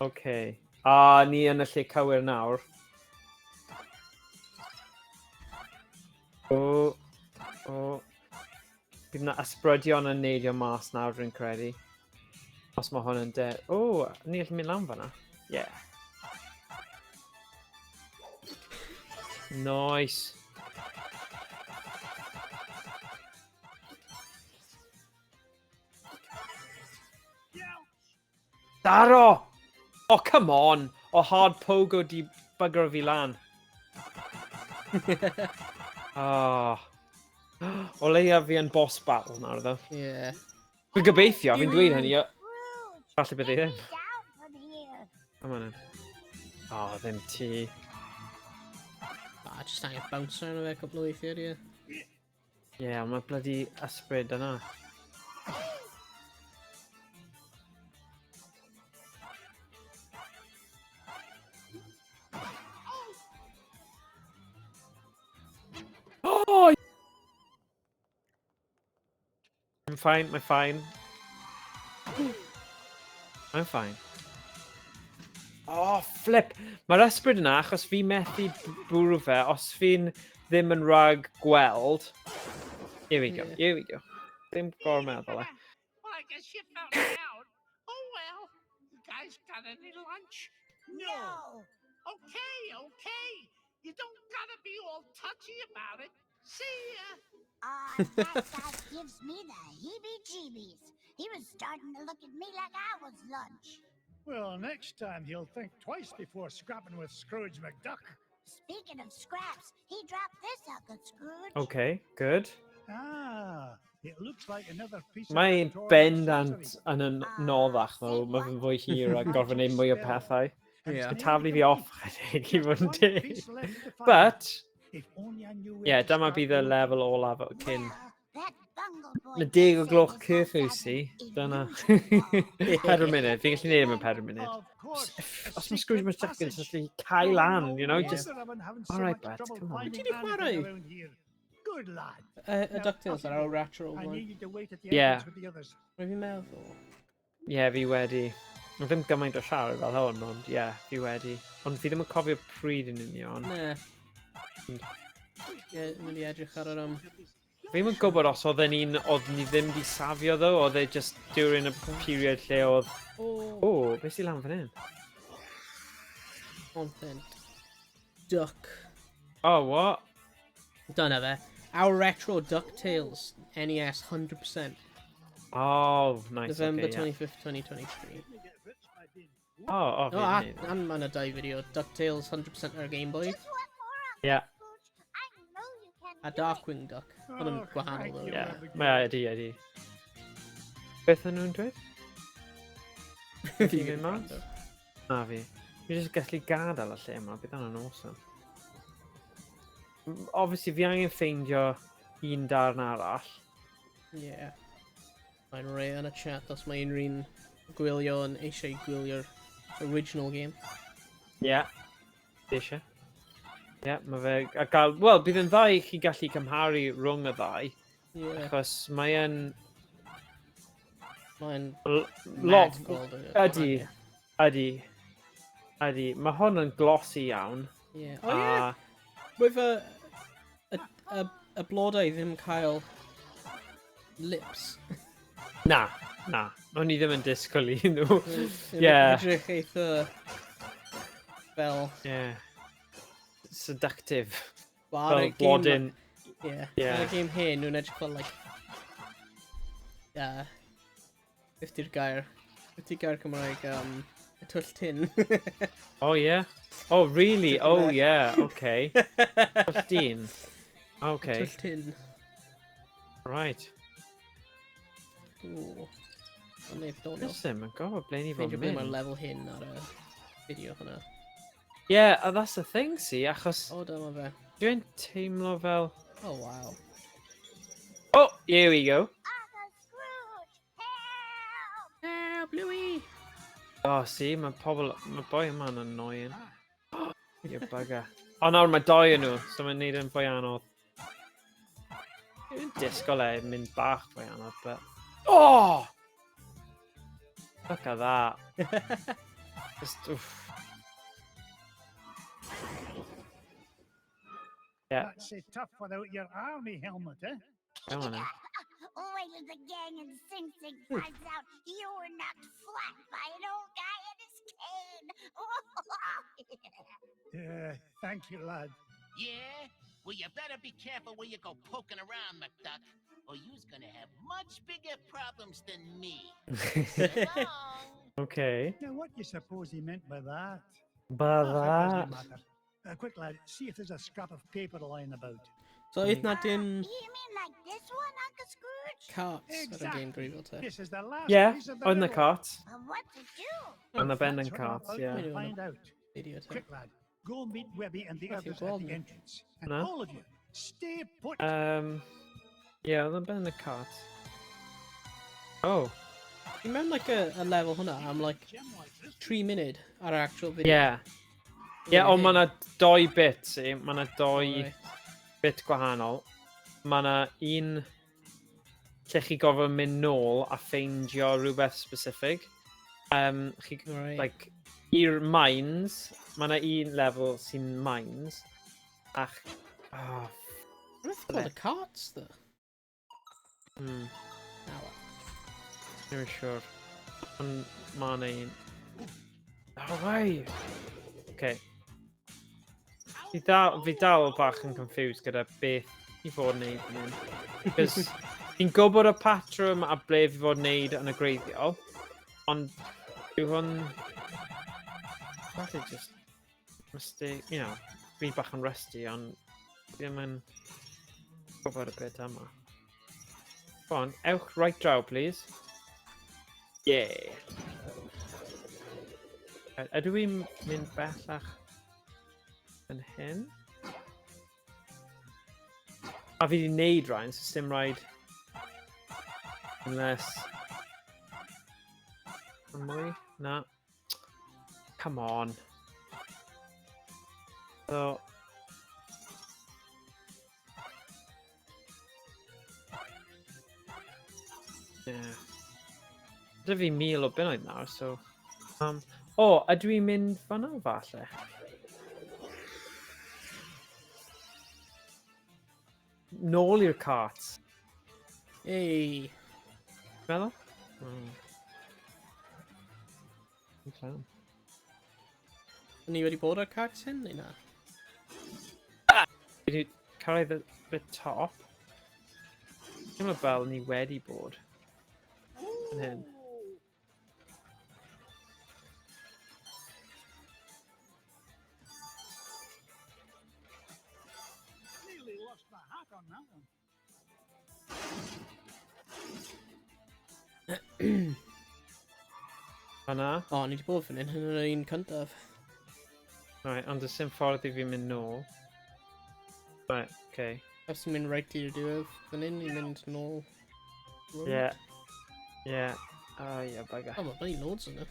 Okay. A ni yn y lle cywir nawr. O, o. Bydd yna ysbrydion yn neidio mas nawr, dwi'n credu. Os mae hwn yn de... O, ni gallu mynd lan fan'na. Yeah. Nice. Daro! Oh, come on! O, hard pogo di bugger fi lan. Oh. O leia fi yn boss battle nawr, ddo. Yeah. Fi'n gobeithio, fi'n dweud hynny. Falle bydd i ddim. Come on in. Oh, ddim ti. Ah, just angen bounce arno fe cwpl o weithiau, ie. Yeah, mae bloody ysbryd yna. Oh! I'm fine, I'm fine. I'm fine. Oh, flip! Mae'r ysbryd yna, achos fi methu bwrw fe, os fi'n ddim yn rhag gweld. Here we go, Yeah. here we go. Ddim gormeddwl e. Well, I guess you found it out. Oh, well. You guys got any lunch? No. Okay, okay. You don't gotta be all touchy about it. See ya. Ah, that guy gives me the heebie-jeebies. He was starting to look at me like I was lunch. Well, next time he'll think twice before scrapping with Scrooge McDuck. Speaking of scraps, he dropped this, Uncle Scrooge. Okay, good. Ah, it looks like another piece of Mae'n Victorian bendant sorcery. yn yn noddach, ddo. Mae fe'n fwy hir a gorfod gwneud mwy o pethau. Yeah. Yn taflu fi off chydig i fod yn One deg. piece left to find. But, If only I knew where yeah, to dyma start bydd y looking. lefel olaf o cyn. Well, that bungle boy Mae did 10 o say gloch this curfew outside si. an Dyna. illusion wall. 4 munud. Fi'n gallu neud e mewn 4 munud. Of course, a Os mae Scrooge secret McDuck yn passage. gallu cael lan, you know, No just... wonder I've been having so All right, much Bert, trouble come on. finding Ti 'di anything chwarae? around here. Good lad. Y Now, DuckTales off you ar ôl go. retro I one. need you to wait at the Yeah. entrance with the others. Rwy fi'n meddwl. Ie, yeah, fi wedi. Mae ddim gymaint o siarad fel hwn, ond ie, yeah, fi wedi. Ond fi ddim yn cofio pryd yn union. Ne. Ie, mynd i edrych ar yr... Fi ddim yn gwybod os oedd e'n un oedd ni ddim di safio ddo, oedd e just during y period lle oedd... O, O, beth sy'n lan fan hyn? content. Duck. Oh, what? Dyna fe. Our Retro DuckTales NES 100%. Oh, nice. November okay, yeah. 25th, 2023. Oh, oh, Oh, a, fi'n neud. and mae yna dau fideo. DuckTales 100% ar Game Boy. Just one more, Uncle Yeah. Scrooge. I know you can A do it. Darkwing Duck. Ond yn Oh, gwahanol thank though. you. Yeah, mae ydi, ydi. Beth o'n nhw'n dweud? Fi Ti'n mynd mas? Na fi. Fi jyst gallu gadael y lle yma, bydd hwnna'n awesome. Obviously, fi angen ffeindio un darn arall. Yeah. Mae'n rhai yn y chat os mae unrhyw un gwylio yn eisiau gwylio'r original game. Ie. Yeah. Eisiau. Ie, yeah, mae fe... A gael... Wel, bydd yn dda i chi gallu cymharu rhwng y ddau, Yeah. achos mae yn Mae'n lot... mad gweld y Ydy. Ydy. Ydy. Mae hwn yn glossy iawn. Yeah. Oh yeah. With y blodau ddim cael lips. Na, na. O'n i ddim yn disgwyl i nhw. Yn Ie. Edrych eitha fel... Yeah. Seductive. Wel, ar Fel y game- blodyn. Ie. Ie. Ar y game hen, nhw'n edrych fel, like... Beth di'r gair? Beth di'r gair Cymraeg? Y twll tin. Oh, yeah. Oh, really? Oh, yeah. Okay. Twll tin. Okay. Twll tin. Right. Ooh. Ond neb doniol. Just ddim yn gwybod ble ni fod Ffeindio ble mae'r mynd. lefel hyn ar y fideo hwnna. Yeah, that's the thing, see, achos O, dyma fe. dwi'n teimlo fel... Oh, wow. Oh, here we go. Uncle Scrooge, help! Help, Louis! Oh, see, mae pobl... Mae boi yma'n annoying. You bugger. O, nawr mae doi yn nhw, so mae'n neud yn fwy anodd. Dwi'n disgwyl e mynd bach fwy anodd, but... Oh! Look at that. Just, oof. Yeah. That's it tough without your army helmet, eh? Go on then. Wait till the gang in Sing Sing finds out you were knocked flat by an old guy and his cane. Yeah, thank you, lad. Yeah? Well, you better be careful where you go poking around, McDuck, or you's gonna have much bigger problems than me. So long. Okay. Now, what do you suppose he meant by that? By Ah, it that. doesn't matter. Quick, lad, see if there's a scrap of paper lying about. So, oedd na dim You mean like this one, Uncle Scrooge? carts ar y game gwreiddiol te? This is the last Yeah, piece of the on the riddle. carts. But what to do? On the bending That's what I'm carts, about yeah. to find out. Video te. Quick, lad, go meet Webby and the Matthew others at the Baldwin. entrance. And No. all of you, stay put. Yeah, on the bending carts. Oh. Fi'n mewn like a level hwnna am like Gem like this. 3 munud ar yr actual video. Yeah. Yeah, ond mae yna doi bit, see? Mae yna doi Right. bit gwahanol. Mae yna un lle chi gorfod mynd nôl a ffeindio rhywbeth specific. Chi, Right. like, i'r mines, mae yna un level sy'n mines. Ach, oh, Beth called the carts, though? Na, wel. Ddim yn siŵr. Ond mae yna un. Oh, way! Okay. Fi dal bach yn confused gyda beth i fod yn neud fan hyn. Cos fi'n gwybod y patrwm a ble fi fod yn neud yn y gwreiddiol, ond yw hwn... Falle just mistake, fi bach yn rusty, ond fi ddim yn gwybod y bit yma. Go on, ewch right draw, please. Yeah. Ydw i'n mynd bellach yn hyn? A fi wedi wneud rhain, so dim rhaid... Unless... Mwy? Na. Come on. So... Yeah. Dyna fi 1,000 o bunnoedd nawr, so... O, ydw i'n mynd fan'na falle? Nôl i'r carts. Ei! Meddwl? Yn Ni wedi bod ar carts hyn, neu na? Fi wedi cyrraedd y bit top. Teimlo fel ni wedi bod yn hyn. Nearly lost my hat on that one. Fan'na. O, ni wedi bod fan hyn, hyn yn yr un cyntaf. Right, ond does dim ffordd i fi mynd nôl. Right, okay. Os ti'n mynd reit i'r diwedd fan hyn, i mynd nôl. Road. Yeah. Yeah. Oh, yeah, bugger. O, mae bloody loads yna.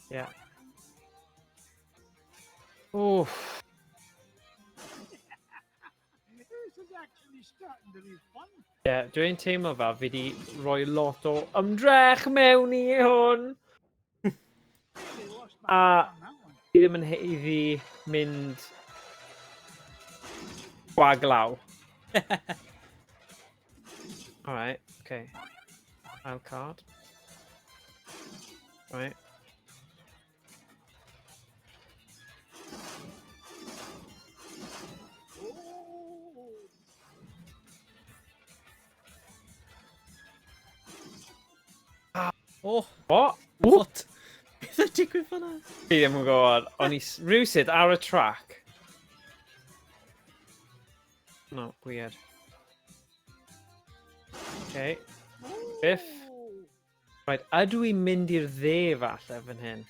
Yeah. Oof. This is actually starting to be fun. Yeah, dwi'n teimlo fel fi wedi rhoi lot o ymdrech mewn i hwn. Nearly lost my A hat on that one. fi ddim yn haeddu mynd gwaglaw. Alright, okay. Ail card. Right. Oh. Oh! What? What? Beth yn digwydd fan'na? Fi ddim yn gwybod. O'n i rywsut ar y track. No, weird. Okay. Biff. Right, ydw i'n mynd i'r dde falle fan hyn?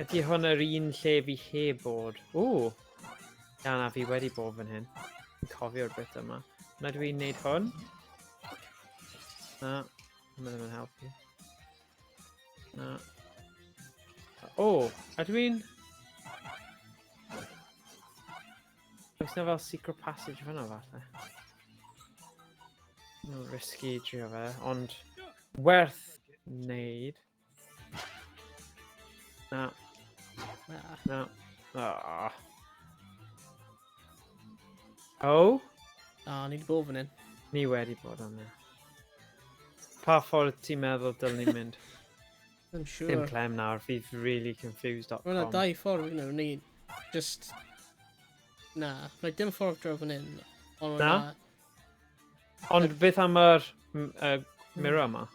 Ydy hwn yr un lle fi heb bod? Ww! Na, na, fi wedi bod fan hyn. Fi'n cofio'r bit yma. Na dw i'n neud hwn? Na, mae ddim yn helpu. Na. O, ydw i'n... Oes na fel secret passage fan'na falle? No risky drio fe, ond werth wneud. Na. Na. Na. Ah. Oh? O, ni wedi bod fan hyn. Ni wedi bod yn Pa ffordd ti'n meddwl dylen ni mynd? I'm sure. Dim clem nawr, fi'n really confused. Mae yna dau ffordd, you know, ni just... Na, mae dim ffordd draw fan hyn. Ond Na? Ond beth am yr mirror yma?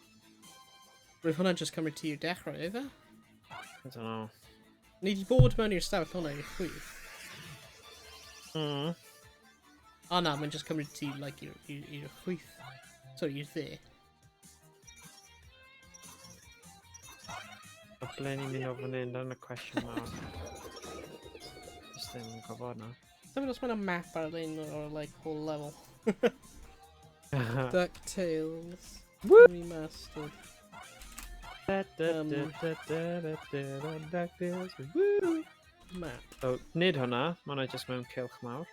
Roedd hwnna'n just cymryd ti i'r dechrau, efe? I don't know. Ni wedi bod mewn i'r stafell hwnna i'r chwith. O na, mae'n just cymryd ti, like, i'r chwith. Sorry, i'r dde. O ble ni'n mynd o fan hyn, dyna'r cwestiwn mawr. Just ddim yn gwybod na. Dwi'n os mae'n map ar-lein o'r, like, whole level. DuckTales. Remastered. DuckTales, woo! Map. So, nid hwnna, mae hwnna just mewn cylch mawr.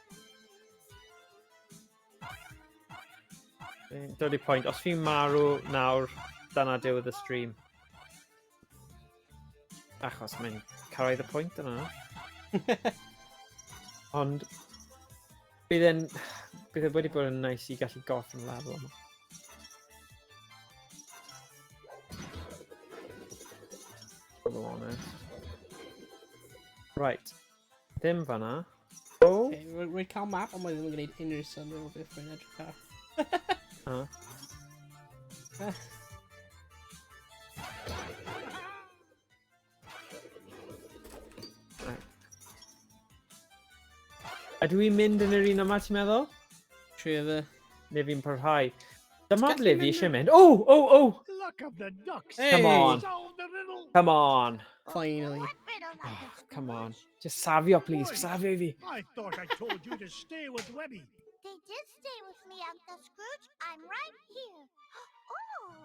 Dod i pwynt, os fi'n marw nawr, dyna diwedd y stream. Achos mae'n cyrraedd y pwynt yna. Ond, bydd e wedi bod yn nice i gallu gorffen lefel yma. Bod yn honest. Right. Ddim fanna. Oh! Okay, rwy'n cael map, ond mae ddim yn gwneud unrhyw synnwyr o beth rwy'n edrych ar. Ah. Right. Ydw i'n mynd yn yr un yma, ti'n meddwl? Trio fe. Neu fi'n parhau? Dyma Ti'n ble gallu fi mynd eisiau mynd. Oh, oh, oh! Luck of the ducks. Hey! Come on. Solve the riddle. Come on. Finally. What riddle, Oh, Uncle come on. Scrooge? Just safio, please. Oi. Safio i fi. I thought I told you to stay with Webby. They did stay with me, Uncle Scrooge. I'm right here. Oh,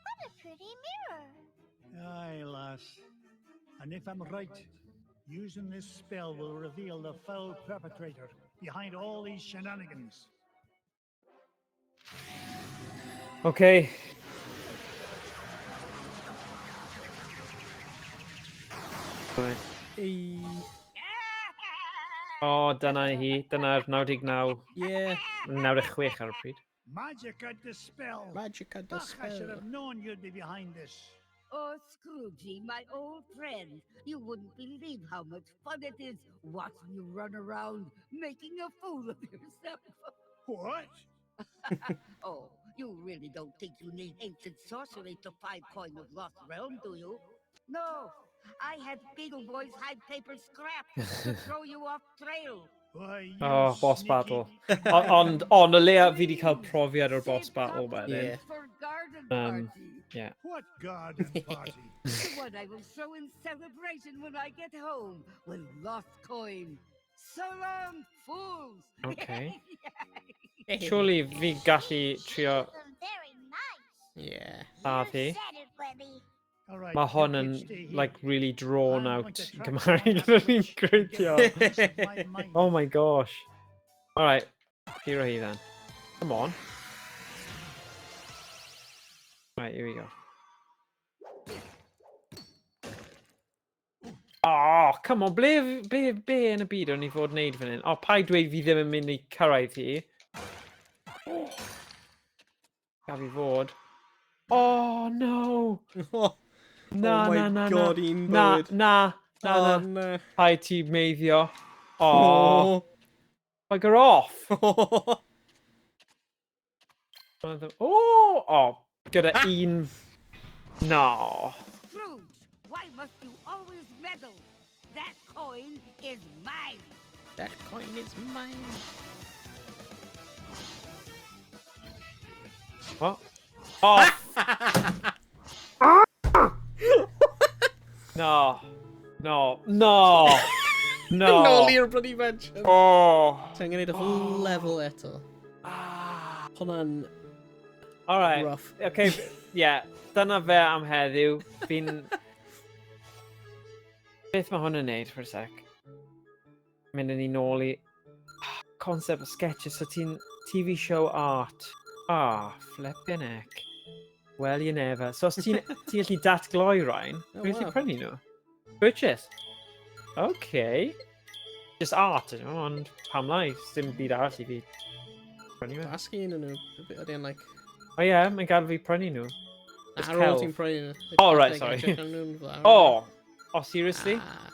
what a pretty mirror. Aye, lass. And if I'm right, using this spell will reveal the foul perpetrator behind all these shenanigans. Okay. Right. Hey. O, dyna hi. Dyna'r 99, Yeah. 96 ar y pryd. Magic at the spell. Magic at the Ach, I should spell. have known you'd be behind this. Oh, Scroogey, my old friend, you wouldn't believe how much fun it is watching you run around making a fool of yourself. What? Oh, you really don't think you need ancient sorcery to find coin of Lost Realm, do you? No, I had Beagle Boy's hide paper scrap to throw you off trail. Why, you Oh, boss sneaky- battle. Ond o leia fi wedi cael profiad o'r boss Save battle wedyn. Yeah. For garden party. Yeah. What garden party? The one I will throw in celebration when I get home with lost coin. So long, fools! Okay. Surely fi gallu trio Them very nice. Yeah. lladd hi. You said it, Webby. All right, Mae you hon yn kids stay here. like really drawn I'm out going to yn track cymharu down that gyda'r un witch and get greithio. her peace of my mind. Oh my gosh. Alright, hero hi then. Come on. Right, here we go. Oh, come on, ble yn y byd o'n i fod wneud fan hyn? Oh, paid dweud fi ddim yn mynd i cyrraedd hi. Oh. Gaf i fod. Oh, no! Oh, Na, oh my na, na, god, na. un Na, bywyd. na, na, Oh, na. na. Paid ti meiddio. Oh, bugger off. Oh. Oh, oh, gyda un. No. Scrooge, why must you always meddle? That coin is mine. That coin is mine. What? Oh! No. No. No. No. Nôl i'r bloody mansion. Oh. So I'm gwneud y whole level eto. Hwnna'n Alright. rough. Okay, yeah. Dyna fe am heddiw. Fi'n... Beth mae hwn yn neud, for a sec? Mynd yn ni nôl i... Concept of sketches, so ti'n TV show art. Ah, flippin' heck. Well, you never. So os ti'n ti gallu datgloi rhain, Oh, ti'n gallu wow. prynu nhw. Purchase. Okay. Just art, ydyn nhw, ond pam lai, dim byd arall i fi prynu fe. Asgu un o'n nhw. Ydy yn like... O ie, mae'n gael fi prynu nhw. Just Ar ôl celf. ti'n prynu nhw. Oh, right, sorry. Oh! Oh, seriously? Ah.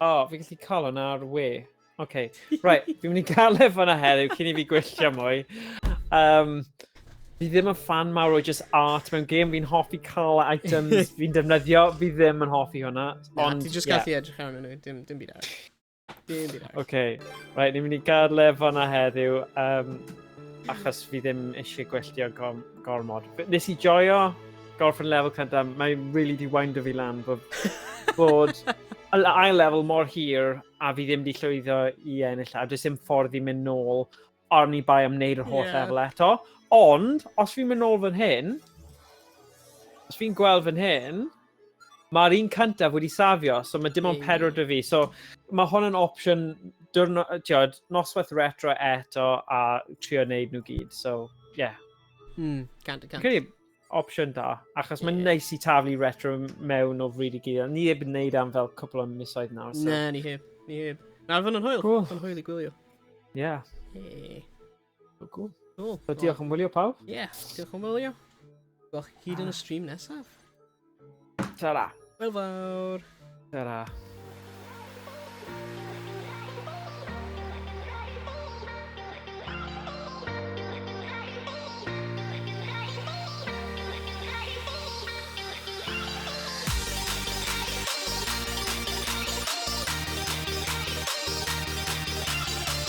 Oh, fi gallu cael hwnna ar we. Okay, right, fi'n mynd i gael e fan'na heddiw cyn i fi gwylltio mwy. Fi ddim yn fan mawr o just art mewn game, fi'n hoffi cael items fi'n defnyddio, fi ddim yn hoffi hwnna. Na, Ond, ti just ie. gallu edrych arnyn nhw, dim byd arall. Dim byd arall. Okay, right, ni'n mynd i gadael e fan'na heddiw, achos fi ddim eisiau gwylltio gormod. Nes i joio gorffen lefel cyntaf, mae'n really di windo fi lan bod y ail lefel mor hir a fi ddim di llwyddo i ennill a does dim ffordd i mynd nôl arni bai am wneud yr holl lefel eto. Ond, os fi'n mynd nôl fan hyn, os fi'n gweld fan hyn, mae'r un cyntaf wedi safio, so mae dim ond 4 'da fi. So mae hwn yn opsiwn diwrno, tiod, noswaith retro eto a trio wneud nhw gyd. So, yeah. 100 y Fi'n cant. credu opsiwn da, achos mae'n neis i taflu retro mewn o fryd i gilydd. Ni heb wneud am fel cwpl o misoedd nawr. So, Na, ni heb. Ni heb. Na, fydd yn hwyl. Cool. Yn hwyl i gwylio. Yeah. Yeah. So, cool. Cool. So, diolch am wylio pawb. Yeah, diolch am wylio. Gwelch chi hyd yn y stream nesaf. Ta-ra. Hwyl fawr. Ta-ra.